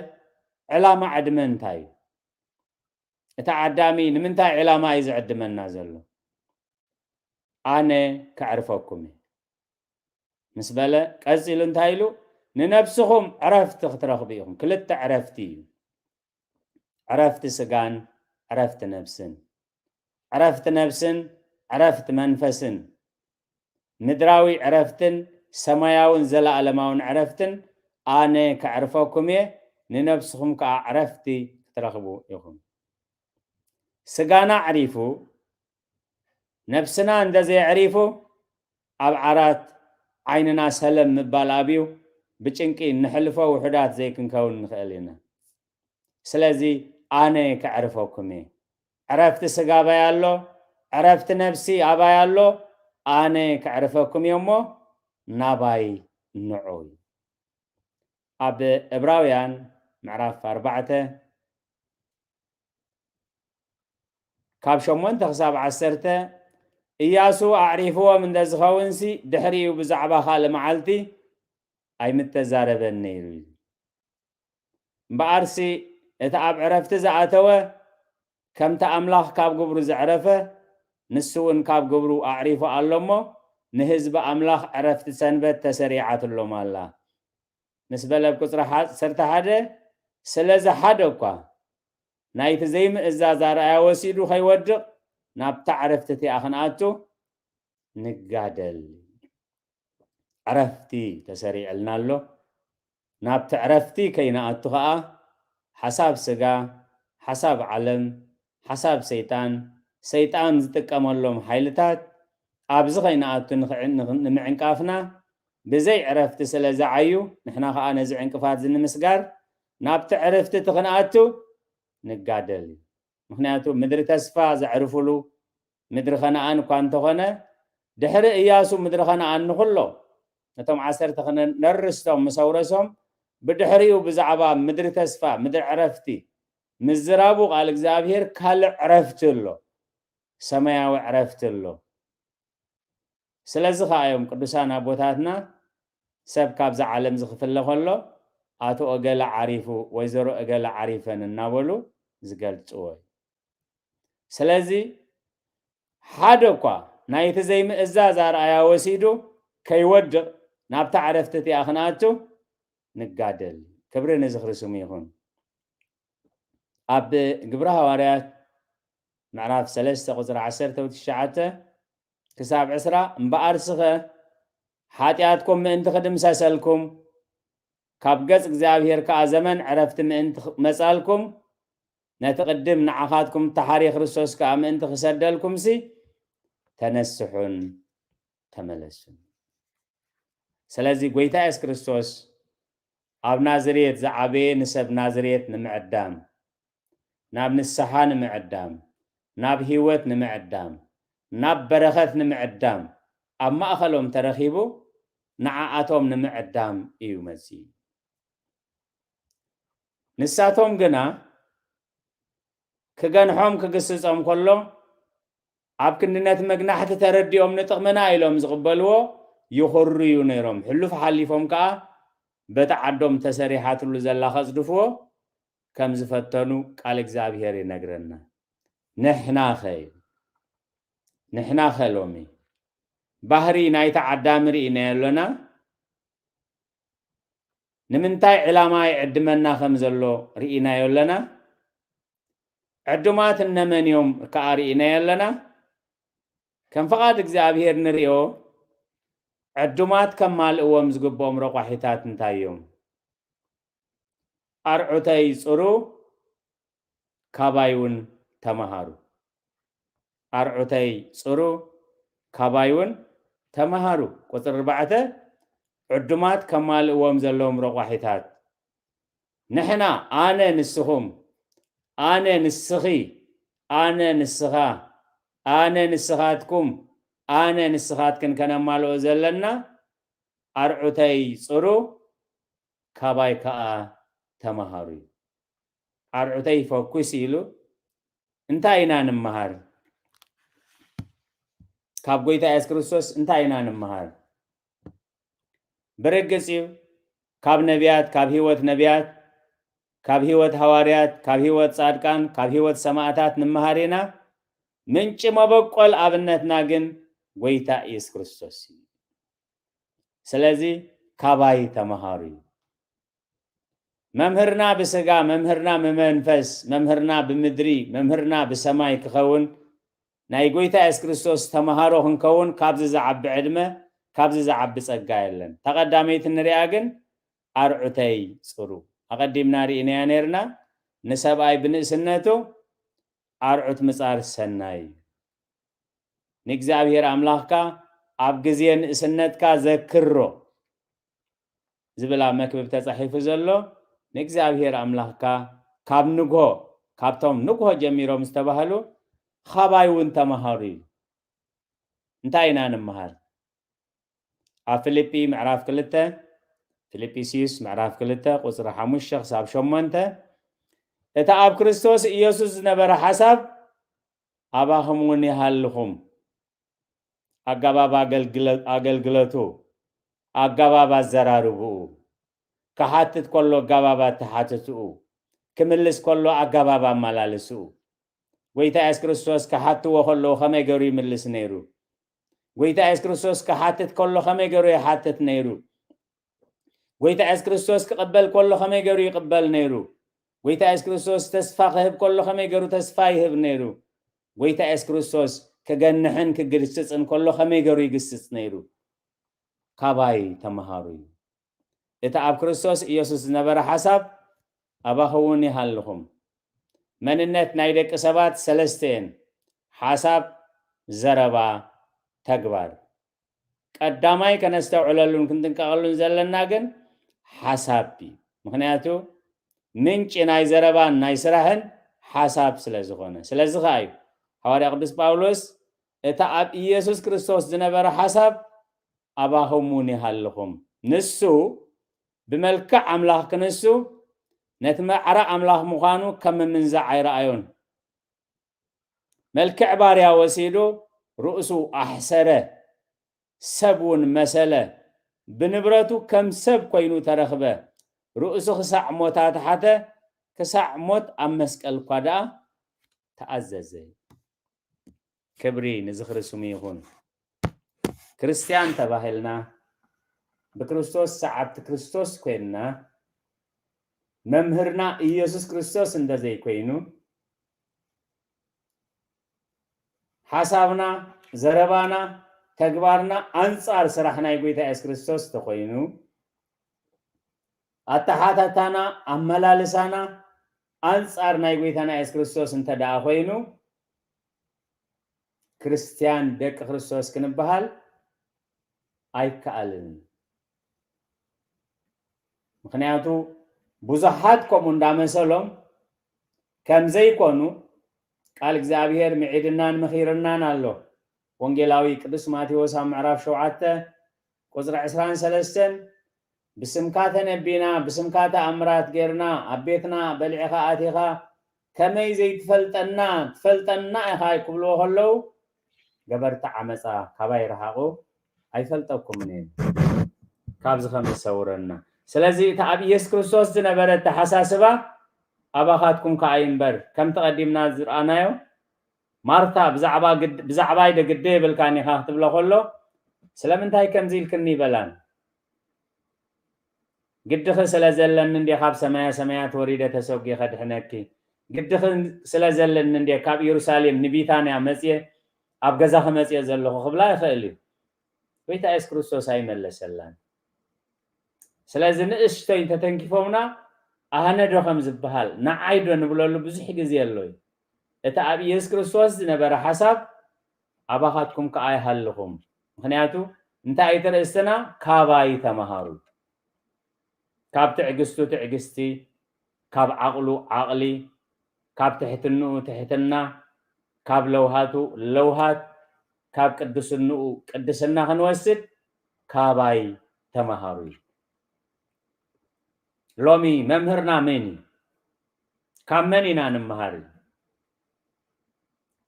ዕላማ ዕድመ እንታይ እዩ? እቲ ዓዳሚ ንምንታይ ዕላማ እዩ ዝዕድመና ዘሎ? ኣነ ከዕርፈኩም እየ ምስ በለ፣ ቀጺሉ እንታይ ኢሉ? ንነብስኹም ዕረፍቲ ክትረኽቡ ኢኹም። ክልተ ዕረፍቲ እዩ። ዕረፍቲ ስጋን ዕረፍቲ ነብስን። ዕረፍቲ ነብስን ዕረፍቲ መንፈስን። ምድራዊ ዕረፍትን ሰማያውን ዘለኣለማውን ዕረፍትን ኣነ ከዕርፈኩም እየ፣ ንነብስኹም ከኣ ዕረፍቲ ክትረኽቡ ኢኹም። ስጋና ኣዕሪፉ፣ ነብስና እንተ ዘየዕሪፉ፣ ኣብ ዓራት ዓይንና ሰለም ምባል ኣብዩ፣ ብጭንቂ እንሕልፎ ውሑዳት ዘይክንከውን ንኽእል ኢና። ስለዚ ኣነ ከዕርፈኩም እየ። ዕረፍቲ ስጋ ኣባይ ኣሎ፣ ዕረፍቲ ነብሲ ኣባይ ኣሎ፣ ኣነ ከዕርፈኩም እየ እሞ ናባይ ንዑ እዩ። ኣብ ዕብራውያን ምዕራፍ ኣርባዕተ ካብ ሸሞንተ ክሳብ ዓሰርተ፣ ኢያሱ ኣዕሪፍዎም እንተ ዝኸውንሲ፣ ድሕሪኡ ብዛዕባ ካልእ መዓልቲ ኣይምተዛረበን ነይሩ እዩ። እምበኣርሲ፣ እቲ ኣብ ዕረፍቲ ዝኣተወ፣ ከምቲ ኣምላኽ ካብ ግብሩ ዘዕረፈ፣ ንሱ እውን ካብ ግብሩ ኣዕሪፉ ኣሎ እሞ፣ ንህዝቢ ኣምላኽ ዕረፍቲ ሰንበት ተሰሪዓትሎም ኣላ። ምስ በለ ኣብ ቁጽሪ ሓ-፣ ዓሰርተ ሓደ፣ ስለዚ ሓደ እኳ ናይቲ ዘይምእዛዝ ኣርኣያ ወሲዱ ከይወድቕ፣ ናብታ ዕረፍቲ እቲኣ ክንኣቱ ንጋደል። ዕረፍቲ ተሰሪዕልና ኣሎ። ናብቲ ዕረፍቲ ከይንኣቱ ኸኣ፣ ሓሳብ ስጋ፣ ሓሳብ ዓለም፣ ሓሳብ ሰይጣን፣ ሰይጣን ዝጥቀመሎም ሓይልታት ኣብዚ ከይንኣቱ ንኽዕ-፣ ንኽ-፣ ንምዕንቃፍና ብዘይ ዕረፍቲ ስለ ዝዓዩ፣ ንሕና ኸኣ ነዚ ዕንቅፋት እዚ ንምስጋር ናብቲ ዕረፍቲ እቲ ክንኣቱ ንጋደል እዩ። ምኽንያቱ ምድሪ ተስፋ ዘዕርፉሉ ምድሪ ከነኣን እኳ እንተኾነ፣ ድሕሪ እያሱ ምድሪ ከነኣን ንኹሎ ነቶም ዓሰርተ ክነ-፣ ነርስቶም ምስ ኣውረሶም፣ ብድሕሪኡ ብዛዕባ ምድሪ ተስፋ፣ ምድሪ ዕረፍቲ ምዝራቡ ቃል እግዚኣብሔር ካልእ ዕረፍቲ ኣሎ፣ ሰማያዊ ዕረፍቲ ኣሎ። ስለዚ ኸኣ እዮም ቅዱሳን ኣቦታትና ሰብ ካብዛ ዓለም ዝኽፍለ ከሎ፣ ኣቶ እገለ ዓሪፉ፣ ወይዘሮ እገለ ዓሪፈን እናበሉ ዝገልጽዎ እዩ። ስለዚ ሓደ እኳ ናይቲ ዘይምእዛዝ ኣርኣያ ወሲዱ ከይወድቕ ናብታ ዕረፍቲ እቲኣ ክንኣቱ ንጋደል። ክብሪ ንዝኽሪ ስሙ ይኹን። ኣብ ግብሪ ሃዋርያት ምዕራፍ ሰለስተ ቁጽሪ ዓሰርተ ትሽዓተ ክሳብ ዕስራ፣ እምበኣርስኸ ሓጢኣትኩም ምእንቲ ክድምሰሰልኩም፣ ካብ ገጽ እግዚኣብሔር ከኣ ዘመን ዕረፍቲ ምእንቲ ክመጻልኩም፣ ነቲ ቅድም ንዓኻትኩም እተሓርየ ክርስቶስ ከኣ ምእንቲ ክሰደልኩምሲ፣ ተነስሑን ተመለሱን። ስለዚ ጐይታ የሱስ ክርስቶስ ኣብ ናዝሬት ዝዓበየ ንሰብ ናዝሬት ንምዕዳም፣ ናብ ንስሓ ንምዕዳም፣ ናብ ህይወት ንምዕዳም፣ ናብ በረኸት ንምዕዳም ኣብ ማእኸሎም ተረኺቡ ንዓኣቶም ንምዕዳም እዩ መጺኡ። ንሳቶም ግና ክገንሖም ክግስጾም ከሎ፣ ኣብ ክንዲ ነቲ መግናሕቲ ተረዲኦም ንጥቕምና ኢሎም ዝቕበልዎ ይኹርዩ ነይሮም። ሕሉፍ ሓሊፎም ከኣ በቲ ዓዶም ተሰሪሓትሉ ዘላ ከጽድፍዎ ከም ዝፈተኑ ቃል እግዚኣብሔር ይነግረና። ንሕናኸ? ንሕናኸ ሎሚ ባህሪ ናይቲ ዓዳሚ ርኢናዮ ኣሎና? ንምንታይ ዕላማ ይዕድመና ከም ዘሎ ርኢናዮ ኣለና። ዕዱማት እነመን እዮም ከኣ ርኢናዮ ኣለና። ከም ፍቓድ እግዚኣብሔር ንርእዮ፣ ዕዱማት ከማልእዎም ዝግብኦም ረቋሒታት እንታይ እዮም? ኣርዑተይ ጽሩ፣ ካባይ እውን ተመሃሩ። ኣርዑተይ ጽሩ፣ ካባይ እውን ተመሃሩ። ቁጽሪ ኣርባዕተ፣ ዕዱማት ከማልእዎም ዘለዎም ረቋሒታት። ንሕና፣ ኣነ ንስኹም፣ ኣነ ንስኺ፣ ኣነ ንስኻ፣ ኣነ ንስኻትኩም፣ ኣነ ንስኻትክን ከነማልኦ ዘለና ኣርዑተይ ጽሩ፣ ካባይ ከኣ ተመሃሩ እዩ። ኣርዑተይ ፈኩስ ኢሉ እንታይ ኢና ንምሃር? ካብ ጎይታ የሱስ ክርስቶስ እንታይ ኢና ንምሃር? ብርግጽ እዩ፣ ካብ ነቢያት፣ ካብ ህይወት ነቢያት፣ ካብ ህይወት ሃዋርያት፣ ካብ ህይወት ጻድቃን፣ ካብ ህይወት ሰማእታት ንምሃር ኢና። ምንጪ መበቆል ኣብነትና ግን ጎይታ ኢየሱስ ክርስቶስ እዩ። ስለዚ ካባይ ተመሃሩ እዩ። መምህርና ብስጋ፣ መምህርና ብመንፈስ፣ መምህርና ብምድሪ፣ መምህርና ብሰማይ ክኸውን ናይ ጎይታ የሱስ ክርስቶስ ተመሃሮ ክንከውን ካብዚ ዝዓቢ ዕድመ፣ ካብዚ ዝዓቢ ጸጋ የለን። እታ ቀዳመይቲ ንሪኣ ግን ኣርዑተይ ጽሩ። ኣቐዲምና ርኢናያ ነይርና። ንሰብኣይ ብንእስነቱ ኣርዑት ምጻር ሰናይ እዩ። ንእግዚኣብሔር ኣምላኽካ ኣብ ግዜ ንእስነትካ ዘክሮ ዝብል ኣብ መክብብ ተጻሒፉ ዘሎ፣ ንእግዚኣብሔር ኣምላኽካ ካብ ንግሆ፣ ካብቶም ንግሆ ጀሚሮም ዝተባህሉ ኻባይ እውን ተመሃሩ እዩ። እንታይ ኢና ንምሃር? ኣብ ፊልጲ ምዕራፍ ክልተ፣ ፊልጲስዩስ ምዕራፍ ክልተ ቁጽሪ ሓሙሽተ ክሳብ ሸሞንተ፣ እቲ ኣብ ክርስቶስ ኢየሱስ ዝነበረ ሓሳብ ኣባኹም እውን ይሃልኹም። ኣገባብ ኣገልግለ-፣ ኣገልግለቱ፣ ኣገባብ ኣዘራርብኡ፣ ክሓትት ከሎ ኣገባብ ኣተሓትትኡ፣ ክምልስ ከሎ ኣገባብ ኣመላልስኡ። ጎይታ የሱስ ክርስቶስ ክሓትዎ ከለዉ ከመይ ገይሩ ይምልስ ነይሩ? ጎይታ የሱስ ክርስቶስ ክሓትት ከሎ ከመይ ገይሩ ይሓትት ነይሩ? ጎይታ የሱስ ክርስቶስ ክቕበል ከሎ ከመይ ገይሩ ይቕበል ነይሩ? ጎይታ የሱስ ክርስቶስ ተስፋ ክህብ ከሎ ከመይ ገይሩ ተስፋ ይህብ ነይሩ? ጎይታ የሱስ ክርስቶስ ክገንሕን ክግስጽን ከሎ ከመይ ገይሩ ይግስጽ ነይሩ? ካባይ ተመሃሩ እዩ። እቲ ኣብ ክርስቶስ ኢየሱስ ዝነበረ ሓሳብ ኣባኹም እውን ይሃልኹም። መንነት ናይ ደቂ ሰባት ሰለስተ እየን። ሓሳብ፣ ዘረባ፣ ተግባር። ቀዳማይ ከነስተውዕለሉን ክንጥንቀቐሉን ዘለና ግን ሓሳብ እዩ። ምኽንያቱ ምንጪ ናይ ዘረባን ናይ ስራሕን ሓሳብ ስለ ዝኾነ። ስለዚ ኸኣ እዩ ሃዋርያ ቅዱስ ጳውሎስ እታ ኣብ ኢየሱስ ክርስቶስ ዝነበረ ሓሳብ ኣባኹም እውን ይሃልኹም። ንሱ ብመልክዕ ኣምላኽ ክንሱ ነቲ ማዕረ ኣምላኽ ምዃኑ ከም ምምንዛዕ ኣይረኣዮን። መልክዕ ባርያ ወሲዱ ርእሱ ኣሕሰረ፣ ሰብ እውን መሰለ፣ ብንብረቱ ከም ሰብ ኮይኑ ተረኽበ፣ ርእሱ ክሳዕ ሞት ኣትሓተ፣ ክሳዕ ሞት ኣብ መስቀል እኳ ደኣ ተኣዘዘ። ክብሪ ንዝኽሪ ስሙ ይኹን። ክርስትያን ተባሂልና፣ ብክርስቶስ ሰዓብቲ ክርስቶስ ኮይንና፣ መምህርና ኢየሱስ ክርስቶስ እንተዘይኮይኑ፣ ሓሳብና፣ ዘረባና፣ ተግባርና ኣንጻር ስራሕ ናይ ጎይታ የሱስ ክርስቶስ ተኾይኑ፣ ኣተሓታታና፣ ኣመላልሳና ኣንጻር ናይ ጎይታና የሱስ ክርስቶስ እንተ ደኣ ኮይኑ፣ ክርስትያን ደቂ ክርስቶስ ክንበሃል ኣይከኣልን። ምኽንያቱ ብዙሓት ከምኡ እንዳመሰሎም ከም ዘይኮኑ ቃል እግዚኣብሔር ምዒድናን ምኺርናን ኣሎ። ወንጌላዊ ቅዱስ ማቴዎስ ኣብ ምዕራፍ ሸውዓተ ቁጽሪ ዕስራን ሰለስተን፣ "ብስምካ ተነቢና፣ ብስምካ ተኣምራት ጌርና፣ ኣብ ቤትና በሊዕኻ ኣቲኻ፣ ከመይ ዘይትፈልጠና፣ ትፈልጠና ኢኻ?" ክብልዎ ከለዉ፣ "ገበርቲ ዓመጻ ካባይ ርሓቑ፣ ኣይፈልጠኩምን እየ፣ ካብዚ ከም ዝሰውረና።" ስለዚ እቲ ኣብ ኢየሱስ ክርስቶስ ዝነበረ ኣተሓሳስባ ኣባኻትኩም ከኣ እዩ እምበር፣ ከምቲ ቀዲምና ዝረኣናዮ፣ ማርታ ብዛዕባ ግድ-፣ ብዛዕባይ ዶ ግዲ የብልካን ኢኻ ክትብሎ ከሎ፣ "ስለምንታይ ከምዚ ኢልክኒ?" ይበላን። "ግድኺ ስለ ዘለኒ እንድየ ካብ ሰማያ ሰማያት ወሪደ ተሰጒ ከድሕነኪ፣ ግድኺ ስለ ዘለኒ እንድየ ካብ ኢየሩሳሌም ንቢታንያ መጽየ ኣብ ገዛኺ መጽየ ዘለኹ" ክብላ ይኽእል እዩ። ጎይታ የሱስ ክርስቶስ ኣይመለሰላን። ስለዚ ንእሽቶይ እንተተንኪፎምና ኣነ ዶ ከም ዝበሃል ንዓይ ዶ ንብለሉ ብዙሕ ግዜ ኣሎ እዩ። እቲ ኣብ ኢየሱስ ክርስቶስ ዝነበረ ሓሳብ ኣባኻትኩም ከኣ ይሃልኹም። ምኽንያቱ እንታይ እዩ እቲ ርእስትና? ካባይ ተማሃሩ። ካብ ትዕግስቱ ትዕግስቲ፣ ካብ ዓቕሉ ዓቕሊ፣ ካብ ትሕትንኡ ትሕትና፣ ካብ ለውሃቱ ለውሃት፣ ካብ ቅድስንኡ ቅድስና ክንወስድ ካባይ ተማሃሩ እዩ። ሎሚ መምህርና መን እዩ? ካብ መን ኢና ንምሃር?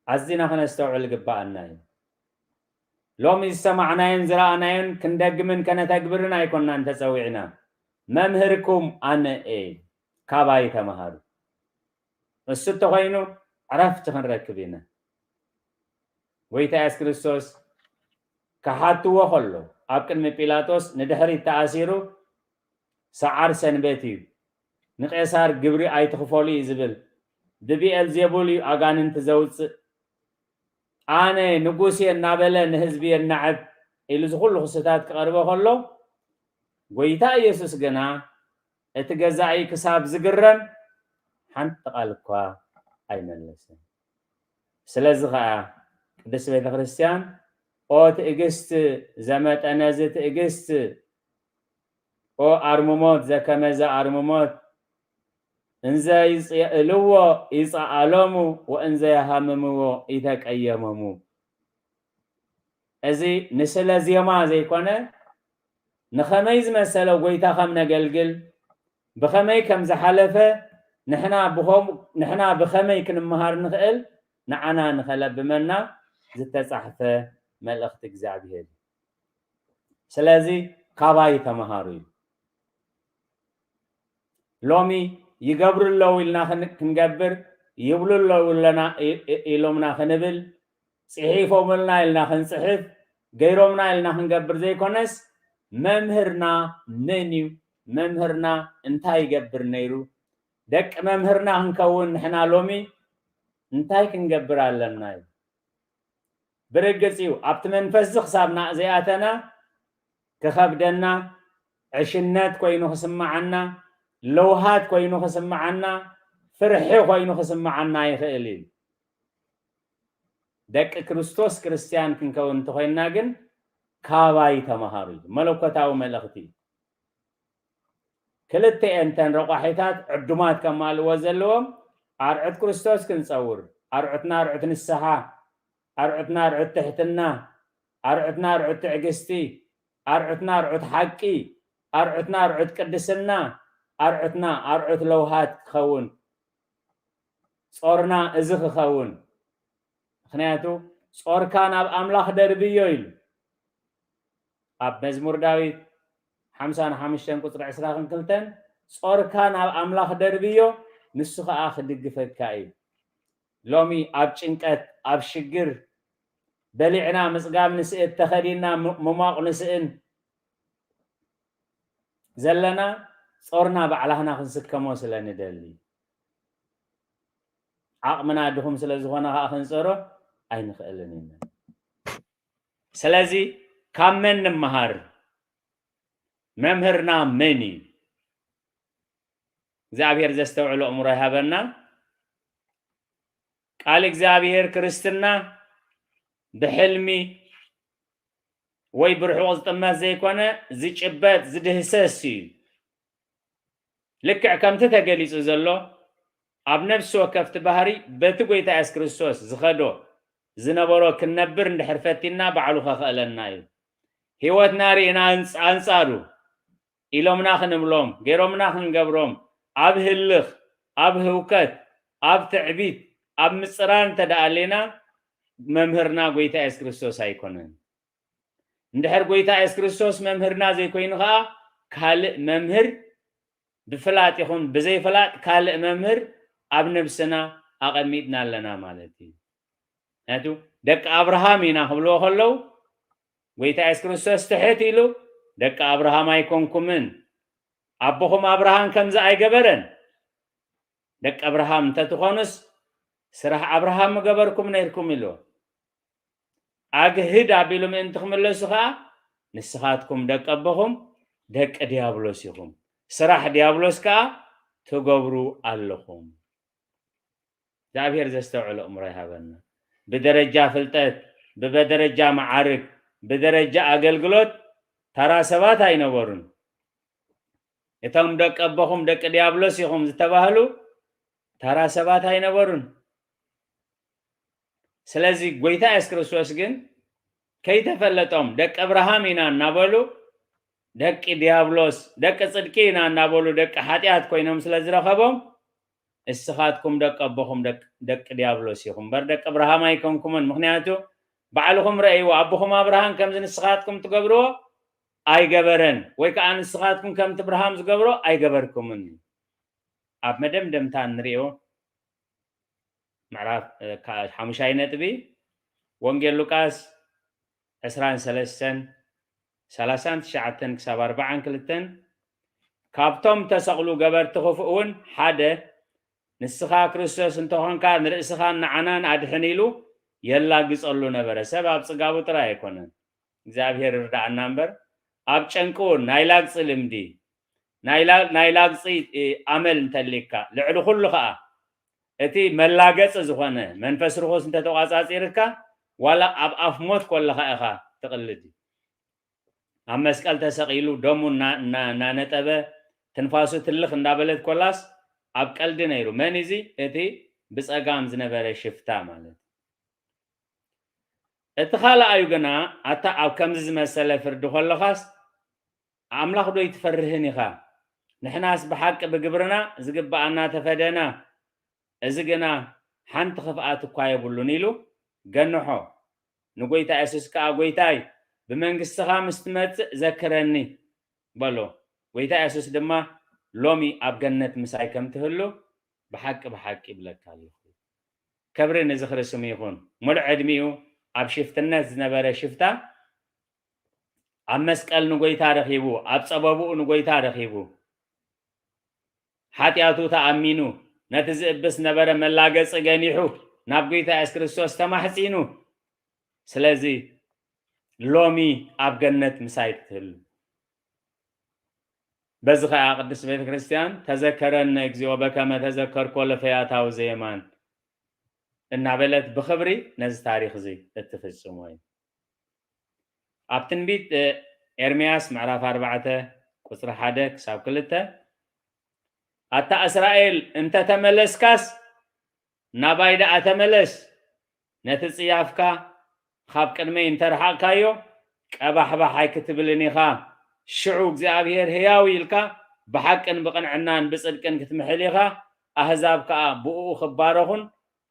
ኣዚና ከነስተውዕል ግባኣና እዩ። ሎሚ ዝሰማዕናዮን ዝረኣናዮን ክንደግምን ከነተግብርን ኣይኮናን ተጸዊዕና። መምህርኩም ኣነ እየ፣ ካባይ ተማሃሩ። እሱ እንተኾይኑ ዕረፍቲ ክንረክብ ኢና። ጎይታ የሱስ ክርስቶስ ክሓትዎ ከሎ ኣብ ቅድሚ ጲላጦስ ንድሕሪት ተኣሲሩ ሰዓር ሰንበት እዩ፣ ንቄሳር ግብሪ ኣይትኽፈሉ እዩ ዝብል፣ ብብኤልዜቡል እዩ ኣጋንንቲ ዘውፅእ፣ ኣነ ንጉስ እየ እናበለ ንህዝቢ የናዕብ ኢሉ እዚ ኩሉ ክስታት ክቐርቦ ከሎ ጎይታ ኢየሱስ ግና እቲ ገዛኢ ክሳብ ዝግረም ሓንቲ ቃል እኳ ኣይመለሰን። ስለዚ ኸኣ ቅድስት ቤተ ክርስቲያን ኦ ትዕግስት ዘመጠነዚ ትዕግስት ኦ ኣርምሞት ዘከመዘ ኣርምሞት እንዘ ይጽእልዎ ይጸኣሎሙ ወእንዘ የሃምምዎ ይተቀየሞሙ። እዚ ንስለ ዜማ ዘይኮነ ንኸመይ ዝመሰለ ጎይታ ከም ነገልግል ብኸመይ ከም ዝሓለፈ ንሕና ብኸም- ንሕና ብኸመይ ክንመሃር ንኽእል ንዓና ንኸለብመና ዝተጻሕፈ መልእኽቲ እግዚኣብሔር እዩ። ስለዚ ካባይ ተምሃሩ እዩ። ሎሚ ይገብሩ ኣለዉ ኢልና ክን- ክንገብር ይብሉ ኣለዉ ኣለና ኢ- ኢ- ኢሎምና ክንብል ጽሒፎምልና ኢልና ክንጽሕፍ ገይሮምና ኢልና ክንገብር ዘይኮነስ መምህርና መን እዩ? መምህርና እንታይ ይገብር ነይሩ? ደቂ መምህርና ክንከውን ንሕና ሎሚ እንታይ ክንገብር ኣለና እዩ? ብርግጽ እዩ ኣብቲ መንፈስ እዚ ክሳብ ዘይኣተና ክኸብደና፣ ዕሽነት ኮይኑ ክስምዓና፣ ለውሃት ኮይኑ ክስምዓና፣ ፍርሒ ኮይኑ ክስምዓና ይኽእል እዩ። ደቂ ክርስቶስ ክርስትያን ክንከውን እንተኾይንና ግን ካባይ ተምሃሩ እዩ። መለኮታዊ መልእኽቲ እዩ። ክልተኤን እተን ረቋሒታት ዕዱማት ከማልእዎ ዘለዎም ኣርዑት ክርስቶስ ክንጸውር፣ ኣርዑትና ኣርዑት ንስሓ፣ ኣርዑትና ኣርዑት ትሕትና፣ ኣርዑትና ኣርዑት ትዕግስቲ፣ ኣርዑትና ኣርዑት ሓቂ፣ ኣርዑትና ኣርዑት ቅድስና፣ ኣርዑትና ኣርዑት ለውሃት ክኸውን፣ ጾርና እዚ ክኸውን። ምኽንያቱ ጾርካ ናብ ኣምላኽ ደርብዮ ኢሉ ኣብ መዝሙር ዳዊት ሓምሳን ሓሙሽተን ቁጽሪ ዕስራን ክልተን ጾርካ ናብ ኣምላኽ ደርብዮ ንሱ ኸኣ ክድግፈካ እዩ። ሎሚ ኣብ ጭንቀት ኣብ ሽግር በሊዕና ምጽጋብ ንስእን ተኸዲንና ምሟቕ ንስእን ዘለና ጾርና ባዕላህና ክንስከሞ ስለ ንደሊ ዓቕምና ድኹም ስለ ዝኾነ ከዓ ክንጸሮ ኣይንኽእልን ኢና። ስለዚ ካብ መን ንምሃር? መምህርና መን እዩ? እግዚኣብሔር ዘስተውዕሎ እምሮ ይሃበና። ቃል እግዚኣብሔር ክርስትና ብሕልሚ ወይ ብርሑቕ ዝጥመት ዘይኮነ ዝጭበጥ ዝድህሰስ እዩ። ልክዕ ከምቲ ተገሊጹ ዘሎ ኣብ ነፍሲ ወከፍቲ ባህሪ በቲ ጎይታ የሱስ ክርስቶስ ዝኸዶ ዝነበሮ ክንነብር እንድሕር ፈቲንና ባዕሉ ከኽእለና እዩ። ህይወትና ርኢና ኣንጻ- ኣንጻሩ ኢሎምና ክንብሎም ገይሮምና ክንገብሮም ኣብ ህልኽ ኣብ ህውከት ኣብ ትዕቢት ኣብ ምጽራር እንተ ደኣ ኣሌና መምህርና ጎይታ የሱስ ክርስቶስ ኣይኮነን። እንድሕር ጎይታ የሱስ ክርስቶስ መምህርና ዘይኮይኑ ኸዓ ካልእ መምህር ብፍላጥ ይኹን ብዘይፍላጥ ካልእ መምህር ኣብ ነብስና ኣቐሚጥና ኣለና ማለት እዩ። ምክንያቱ ደቂ ኣብርሃም ኢና ክብልዎ ከለዉ ጎይታ የሱስ ክርስቶስ ትሕት ኢሉ ደቂ ኣብርሃም ኣይኮንኩምን ኣቦኹም ኣብርሃም ከምዚ ኣይገበረን ደቂ ኣብርሃም እንተትኾኑስ ስራሕ ኣብርሃም ምገበርኩም ነይርኩም ኢሉ ኣግህድ ኣቢሉ ምእንቲ ክምለሱ ከዓ ንስኻትኩም ደቂ ኣቦኹም ደቂ ዲያብሎስ ኢኹም፣ ስራሕ ዲያብሎስ ከኣ ትገብሩ ኣለኹም። እግዚኣብሔር ዘስተውዕሎ ኣእምሮ ይሃበና። ብደረጃ ፍልጠት፣ ብደረጃ መዓርግ፣ ብደረጃ ኣገልግሎት ተራ ሰባት ኣይነበሩን። እቶም ደቂ ኣቦኹም ደቂ ዲያብሎስ ኢኹም ዝተባህሉ ተራ ሰባት ኣይነበሩን። ስለዚ ጎይታ የሱስ ክርስቶስ ግን ከይተፈለጦም ደቂ እብርሃም ኢና እናበሉ፣ ደቂ ዲያብሎስ፣ ደቂ ጽድቂ ኢና እናበሉ ደቂ ሓጢኣት ኮይኖም ስለ ዝረኸቦም፣ እስኻትኩም ደቂ ኣቦኹም ደቅ-፣ ደቂ ዲያብሎስ ኢኹም እምበር ደቂ እብርሃም ኣይኮንኩምን። ምኽንያቱ ባዕልኹም ረእይዎ፣ ኣቦኹም ኣብርሃም ከምዚ ንስኻትኩም ትገብርዎ ኣይገበረን፣ ወይ ከኣ ንስኻትኩም ከምቲ እብርሃም ዝገብሮ ኣይገበርኩምን። ኣብ መደምደምታ እንሪኦ ምዕራፍ፣ እ፣ ካ-፣ ሓሙሻይ ነጥቢ፣ ወንጌል ሉቃስ ዕስራን ሰለስተን፣ ሰላሳን ትሽዓተን ክሳብ ኣርባዓን ክልተን፣ ካብቶም ተሰቕሉ ገበርቲ ክፉእ እውን ሓደ፣ "ንስኻ ክርስቶስ እንተኾንካ ንርእስኻን ንዓናን ኣድሕን" ኢሉ የላግጸሉ ነበረ። ሰብ ኣብ ጽጋቡ ጥራይ ኣይኮነን። እግዚኣብሔር ይርድኣና እምበር፣ ኣብ ጨንቂ እውን ናይ ላግጺ ልምዲ፣ ናይ ላ-፣ ናይ ላግጺ፣ እ፣ ኣመል እንተሊካ፣ ልዕሊ ኩሉ ኸኣ እቲ መላገጺ ዝኾነ መንፈስ ርኹስ እንተተቋጻጺርካ፣ ዋላ ኣብ ኣፍ ሞት ኮለኻ ኢኻ ትቕልድ እዩ። ኣብ መስቀል ተሰቒሉ፣ ደሙ እና-፣ እና-፣ እናነጠበ፣ ትንፋሱ ትልኽ እንዳበለት ኮላስ ኣብ ቀልዲ ነይሩ። መን እዚ? እቲ ብጸጋም ዝነበረ ሽፍታ ማለት። እቲ ካልኣዩ ግና፣ ኣታ ኣብ ከምዚ ዝመሰለ ፍርዲ ኮለኻስ፣ ኣምላኽ ዶ ኣይትፈርህን ኢኻ? ንሕናስ ብሓቂ ብግብርና ዝግብኣና ተፈደና፣ እዚ ግና ሓንቲ ክፍኣት እኳ የብሉን ኢሉ ገንሖ። ንጎይታ የሱስ ከኣ፣ "ጎይታይ፣ ብመንግስትኻ ምስ ትመጽእ ዘክረኒ" በሎ። ጎይታ የሱስ ድማ፣ "ሎሚ ኣብ ገነት ምሳይ ከም ትህሉ ብሓቂ ብሓቂ ይብለካ ኣለኹ" ኢሉ። ክብሪ ንዝኽሪ ስሙ ይኹን። ሙሉእ ዕድሚኡ ኣብ ሽፍትነት ዝነበረ ሽፍታ፣ ኣብ መስቀል ንጎይታ ረኺቡ፣ ኣብ ጸበብኡ ንጎይታ ረኺቡ፣ ሓጢኣቱ ተኣሚኑ፣ ነቲ ዝእብስ ነበረ መላገጺ ገኒሑ፣ ናብ ጎይታ የሱስ ክርስቶስ ተማሕጺኑ። ስለዚ ሎሚ ኣብ ገነት ምሳይ ክትህሉ። በዚ ኸኣ ቅድስት ቤተ ክርስቲያን፣ "ተዘከረነ እግዚኦ በከመ ተዘከርኮ ለፈያታዊ ዘየማን" እናበለት ብኽብሪ ነዚ ታሪኽ እዚ እትፍጽሞ እዩ። ኣብ ትንቢት፣ እ፣ ኤርምያስ ምዕራፍ ኣርባዕተ ቁጽሪ ሓደ ክሳብ ክልተ፣ "ኣታ እስራኤል፣ እንተ ተመለስካስ፣ ናባይ ደኣ ተመለስ፣ ነቲ ጽያፍካ ካብ ቅድመይ እንተ ረሓቕካዮ፣ ቀባሕባሕ ኣይክትብልን ኢኻ። ሽዑ እግዚኣብሄር ህያው ኢልካ ብሓቅን ብቕንዕናን ብጽድቅን ክትምሕል ኢኻ፣ ኣህዛብ ከኣ ብእኡ ክባረኹን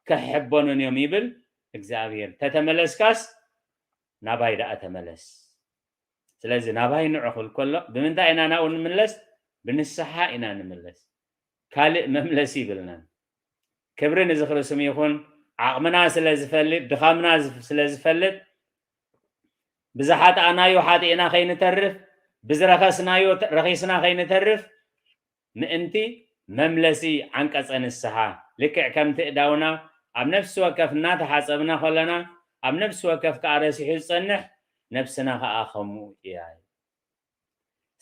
ክሕበኑን እዮም" ይብል እግዚኣብሄር። "ተተመለስካስ ናባይ ደኣ ተመለስ።" ስለዚ ናባይ ንዑ ክብል ከሎ፣ ብምንታይ ኢና ናብኡ ንምለስ? ብንስሓ ኢና ንምለስ። ካልእ መምለሲ ይብልናን። ክብሪ ንዝኽሪ ስሙ ይኹን። ዓቕምና ስለ ዝፈልጥ፣ ድኻምና ዝፍ-፣ ስለ ዝፈልጥ፣ ብዝሓጥኣናዮ ሓጢእና ከይንተርፍ፣ ብዝረኸስናዮ ተ-፣ ረኺስና ከይንተርፍ፣ ምእንቲ መምለሲ ዓንቀጸ ንስሓ፣ ልክዕ ከምቲ እዳውና ኣብ ነፍሲ ወከፍ እናተሓጸብና ከለና፣ ኣብ ነፍሲ ወከፍ ከኣ ረሲሑ ዝጸንሕ፣ ነፍስና ከኣ ከምኡ እያ።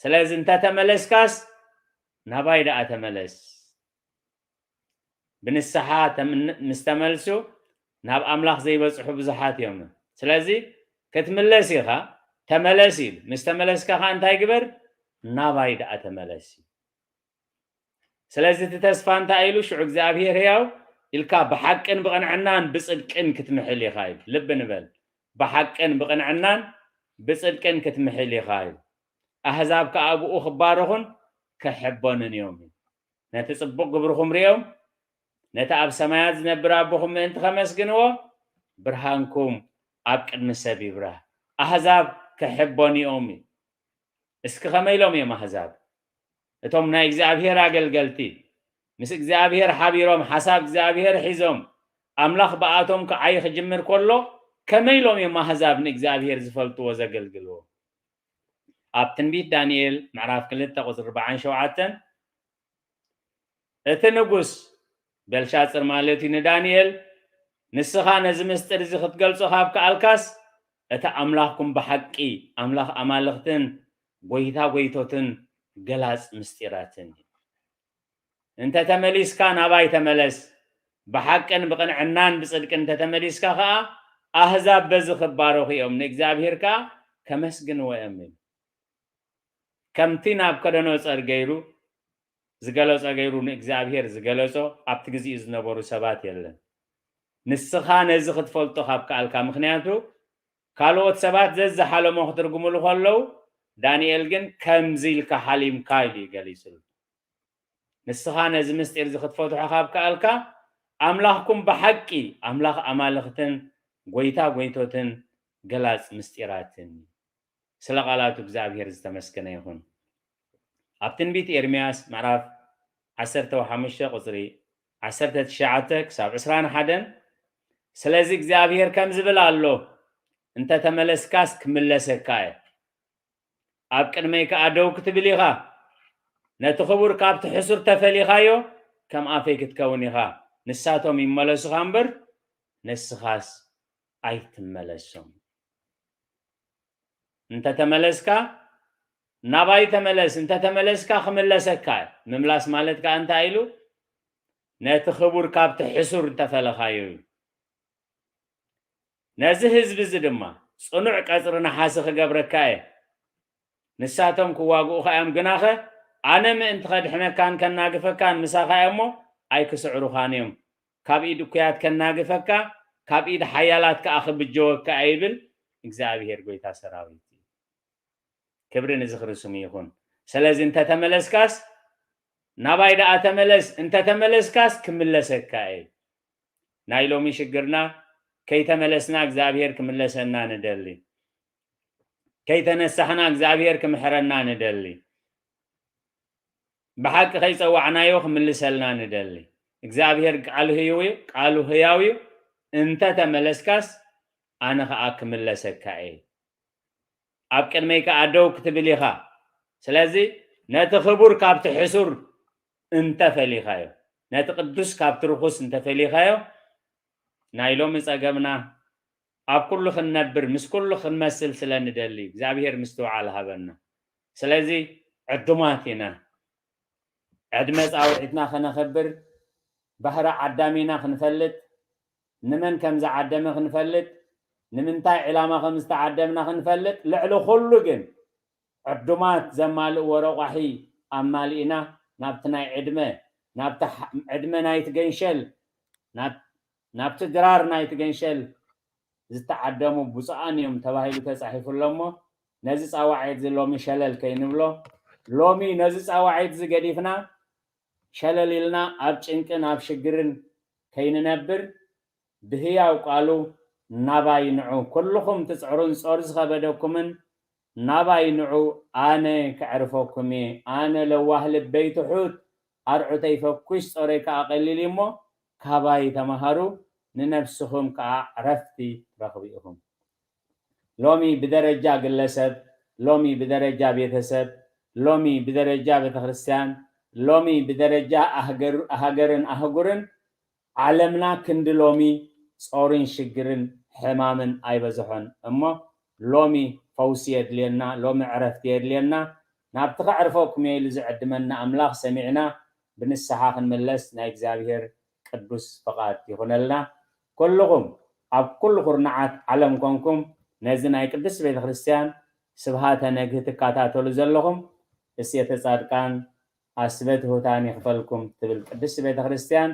ስለዚ እንተ ተመለስካስ፣ ናባይ ደኣ ተመለስ። ብንስሓ ተም-፣ ምስ ተመልሱ፣ ናብ ኣምላኽ ዘይበጽሑ ብዙሓት እዮም። ስለዚ ክትምለስ ኢኻ፣ ተመለስ ኢሉ። ምስ ተመለስካ ኸኣ እንታይ ግበር? ናባይ ደኣ ተመለስ። ስለዚ እቲ ተስፋ እንታይ ኢሉ? ሽዑ እግዚኣብሄር ህያው ኢልካ ብሓቅን ብቕንዕናን ብጽድቅን ክትምሕል ኢኻ ኢሉ። ልቢ ንበል። ብሓቅን ብቕንዕናን ብጽድቅን ክትምሕል ኢኻ ኢሉ። ኣህዛብ ከኣ ብኡ ክባረኹን ክሕበኑን እዮም። ነቲ ጽቡቕ ግብርኹም ርእዮም፣ ነቲ ኣብ ሰማያት ዝነብር ኣቦኹም ምእንቲ ከመስግንዎ፣ ብርሃንኩም ኣብ ቅድሚ ሰብ ይብራህ። ኣህዛብ ክሕበኑ እዮም። እስኪ ከመይ ኢሎም እዮም ኣህዛብ? እቶም ናይ እግዚኣብሄር ኣገልገልቲ፣ ምስ እግዚኣብሄር ሓቢሮም፣ ሓሳብ እግዚኣብሄር ሒዞም፣ ኣምላኽ ብኣቶም ክዓይ ክጅምር ከሎ፣ ከመይ ኢሎም እዮም ኣህዛብ ንእግዚኣብሄር ዝፈልጥዎ፣ ዘገልግልዎ? ኣብ ትንቢት ዳንኤል ምዕራፍ ክልተ ቁጽሪ ኣርባዓን ሸውዓተን፣ እቲ ንጉስ ቤልሻጽር ማለት እዩ ንዳንኤል፣ "ንስኻ ነዚ ምስጢር እዚ ክትገልጾ ካብ ከኣልካስ፣ እቲ ኣምላኽኩም ብሓቂ ኣምላኽ ኣማልኽትን ጐይታ ጐይቶትን ገላጽ ምስጢራትን እዩ። እንተ ተመሊስካ ናባይ ተመለስ፣ ብሓቅን ብቕንዕናን ብጽድቅን እንተ ተመሊስካ ኸኣ ኣህዛብ በዚ ክባረኹ እዮም፣ ንእግዚኣብሔር ከኣ ከመስግንዎ እዮም። ከምቲ ናቡከደነጾር ገይሩ ዝገለጾ ገይሩ ንእግዚኣብሔር ዝገለጾ ኣብቲ ግዜኡ ዝነበሩ ሰባት የለን። ንስኻ ነዚ ክትፈልጦ ካብ ከኣልካ፣ ምኽንያቱ ካልኦት ሰባት ዘዝሓለሞ ክትርጉምሉ ከለዉ፣ ዳንኤል ግን ከምዚ ኢልካ ሓሊምካ ኢሉ እዩ ገሊጹሉ። ንስኻ ነዚ ምስጢር እዚ ክትፈትሖ ካብ ከኣልካ፣ ኣምላኽኩም ብሓቂ ኣምላኽ ኣማልኽትን ጐይታ ጐይቶትን ገላጽ ምስጢራትን እዩ። ስለ ቃላቱ እግዚኣብሔር ዝተመስገነ ይኹን። ኣብ ትንቢት ኤርምያስ ምዕራፍ ዓሰርተ ሓሙሽተ ቁጽሪ ዓሰርተ ትሽዓተ ክሳብ ዕስራን ሓደን፣ ስለዚ እግዚኣብሔር ከም ዝብል ኣሎ፣ እንተ ተመለስካስ ክምለሰካ እየ። ኣብ ቅድመይ ከኣ ደው ክትብል ኢኻ። ነቲ ክቡር ካብቲ ሕሱር ተፈሊኻዮ፣ ከም ኣፈይ ክትከውን ኢኻ። ንሳቶም ይመለሱኻ እምበር፣ ንስኻስ ኣይትመለሶም። እንተ ተመለስካ፣ ናባይ ተመለስ፣ እንተ ተመለስካ ክምለሰካ እየ። ምምላስ ማለት ከኣ እንታይ ኢሉ? ነቲ ክቡር ካብቲ ሕሱር እንተፈለኻዮ እዩ። ነዚ ህዝቢ እዚ ድማ ጽኑዕ ቀጽሪ ነሓሲ ክገብረካ እየ። ንሳቶም ክዋግኡኻ እዮም፣ ግናኸ ኣነ ምእንቲ ከድሕነካን ከናግፈካን ምሳኻ እየ እሞ ኣይክስዕሩኻን እዮም። ካብ ኢድ እኩያት ከናግፈካ፣ ካብ ኢድ ሓያላት ከኣ ክብጀወካ እየ ይብል እግዚኣብሄር ጐይታ ሰራዊት እዩ። ክብሪ ንዝኽሪ ስሙ ይኹን። ስለዚ እንተ ተመለስካስ ናባይ ደኣ ተመለስ፣ እንተ ተመለስካስ ክምለሰካ እየ። ናይ ሎሚ ሽግርና ከይተመለስና እግዚኣብሄር ክምለሰና ንደሊ። ከይተነሳሕና እግዚኣብሄር ክምሕረና ንደሊ። ብሓቂ ከይጸዋዕናዮ ክምልሰልና ንደሊ። እግዚኣብሄር ቃሉ ህይው እዩ፣ ቃሉ ህያው እዩ። እንተ ተመለስካስ ኣነ ኸኣ ክምለሰካ እየ። ኣብ ቅድመይ ከኣ ደው ክትብል ኢኻ። ስለዚ ነቲ ክቡር ካብቲ ሕሱር እንተ ፈሊኻዮ፣ ነቲ ቅዱስ ካብቲ ርኹስ እንተ ፈሊኻዮ፣ ናይ ሎሚ ጸገምና ኣብ ኩሉ ክንነብር፣ ምስ ኩሉ ክንመስል ስለ ንደሊ፣ እግዚኣብሄር ምስትውዓል ሃበና። ስለዚ ዕዱማት ኢና። ዕድመ ጻውዒትና ከነኸብር፣ ባህሪ ዓዳሚና ክንፈልጥ፣ ንመን ከም ዝዓደመ ክንፈልጥ፣ ንምንታይ ዕላማ ከም ዝተዓደምና ክንፈልጥ፣ ልዕሊ ኩሉ ግን ዕዱማት ዘማልእዎ ረቋሒ ኣማሊእና ናብቲ ናይ ዕድመ፣ ናብቲ ሓ-፣ ዕድመ ናይቲ ገንሸል፣ ናብ-፣ ናብቲ ድራር ናይቲ ገንሸል ዝተዓደሙ ብፁዓን እዮም ተባሂሉ ተጻሒፉ ኣሎ እሞ፣ ነዚ ጻዋዒት እዚ ሎሚ ሸለል ከይንብሎ፣ ሎሚ ነዚ ጻዋዒት እዚ ገዲፍና ሸለል ኢልና ኣብ ጭንቅን ኣብ ሽግርን ከይንነብር፣ ብህያው ቃሉ ናባይ ንዑ፣ ኩልኹም ትጽዕሩን ጾር ዝኸበደኩምን ናባይ ንዑ፣ ኣነ ከዕርፈኩም እየ። ኣነ ለዋህ ልበይ ትሑት፣ ኣርዑተይ ፈኲስ፣ ጾረይ ከኣ ቀሊል እዩ እሞ፣ ካባይ ተማሃሩ፣ ንነፍስኹም ከኣ ዕረፍቲ ትረኽቡ ኢኹም። ሎሚ ብደረጃ ግለሰብ፣ ሎሚ ብደረጃ ቤተሰብ፣ ሎሚ ብደረጃ ቤተክርስትያን፣ ሎሚ ብደረጃ ኣህገር-፣ ሃገርን ኣህጉርን ዓለምና ክንዲ ሎሚ ጾርን ሽግርን ሕማምን ኣይበዝሖን እሞ፣ ሎሚ ፈውሲ የድልየና፣ ሎሚ ዕረፍቲ የድልየና። ናብቲ ከዕርፈኩም እየ ኢሉ ዝዕድመና ኣምላኽ ሰሚዕና ብንስሓ ክንምለስ ናይ እግዚኣብሔር ቅዱስ ፍቓድ ይኹነልና። ኩልኹም ኣብ ኩሉ ኩርናዓት ዓለም ኮንኩም ነዚ ናይ ቅድስት ቤተ ክርስቲያን ስብሃተ ነግህ ትከታተሉ ዘለኹም፣ እሴተ ጻድቃን ኣስበ ትሑታን ይኽፈልኩም ትብል ቅድስት ቤተ ክርስቲያን፣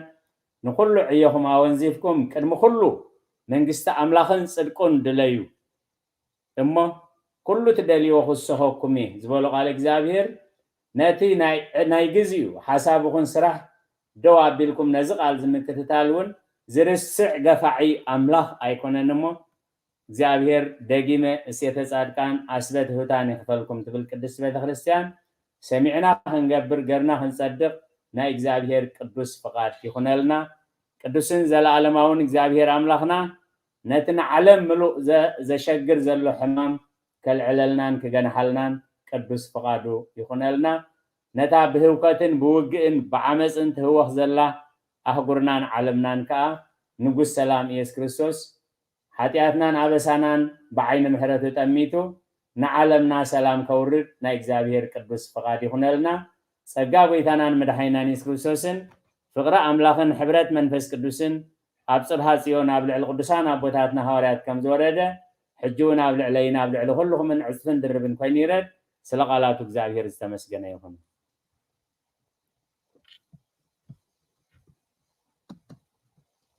ንኹሉ ዕዮኹም ኣወንዚፍኩም ቅድሚ ኩሉ መንግስቲ ኣምላኽን ጽድቁን ድለዩ እሞ ኩሉ ትደልይዎ ክውሰኸኩም እየ ዝበሎ ቃል እግዚኣብሔር፣ ነቲ ናይ፣ ናይ ግዜኡ ሓሳብ ይኹን ስራሕ ደው ኣቢልኩም ነዚ ቃል እዚ ምክትታል እውን ዝርስዕ ገፋዒ ኣምላኽ ኣይኮነን እሞ፣ እግዚኣብሔር ደጊመ እሴተ ጻድቃን ኣስበ ትሑታን ይኽፈልኩም ትብል ቅድስት ቤተ ክርስቲያን፣ ሰሚዕና ክንገብር፣ ገርና ክንጸድቕ ናይ እግዚኣብሔር ቅዱስ ፍቓድ ይኹነልና። ቅዱስን ዘለኣለማውን እግዚኣብሔር ኣምላኽና ነቲ ንዓለም ምሉእ ዘ-፣ ዘሸግር ዘሎ ሕማም ከልዕለልናን ክገንሓልናን ቅዱስ ፍቓዱ ይኹነልና። ነታ ብህውከትን ብውግእን ብዓመፅን ትህወኽ ዘላ ኣህጉርናን ዓለምናን ከኣ ንጉስ ሰላም ኢየሱስ ክርስቶስ ሓጢኣትናን ኣበሳናን ብዓይኒ ምሕረቱ ጠሚቱ ንዓለምና ሰላም ከውርድ ናይ እግዚኣብሔር ቅዱስ ፍቓድ ይኹነልና። ጸጋ ጐይታናን መድሓኒናን የሱስ ክርስቶስን ፍቕሪ ኣምላኽን ሕብረት መንፈስ ቅዱስን ኣብ ጽብሃ ጽዮን ኣብ ልዕሊ ቅዱሳን ኣቦታትና ሃዋርያት ከም ዝወረደ ሕጂ እውን ኣብ ልዕለይን ኣብ ልዕሊ ኩልኹምን ዕጽፍን ድርብን ኮይኑ ይረድ። ስለ ቃላቱ እግዚኣብሔር ዝተመስገነ ይኹን።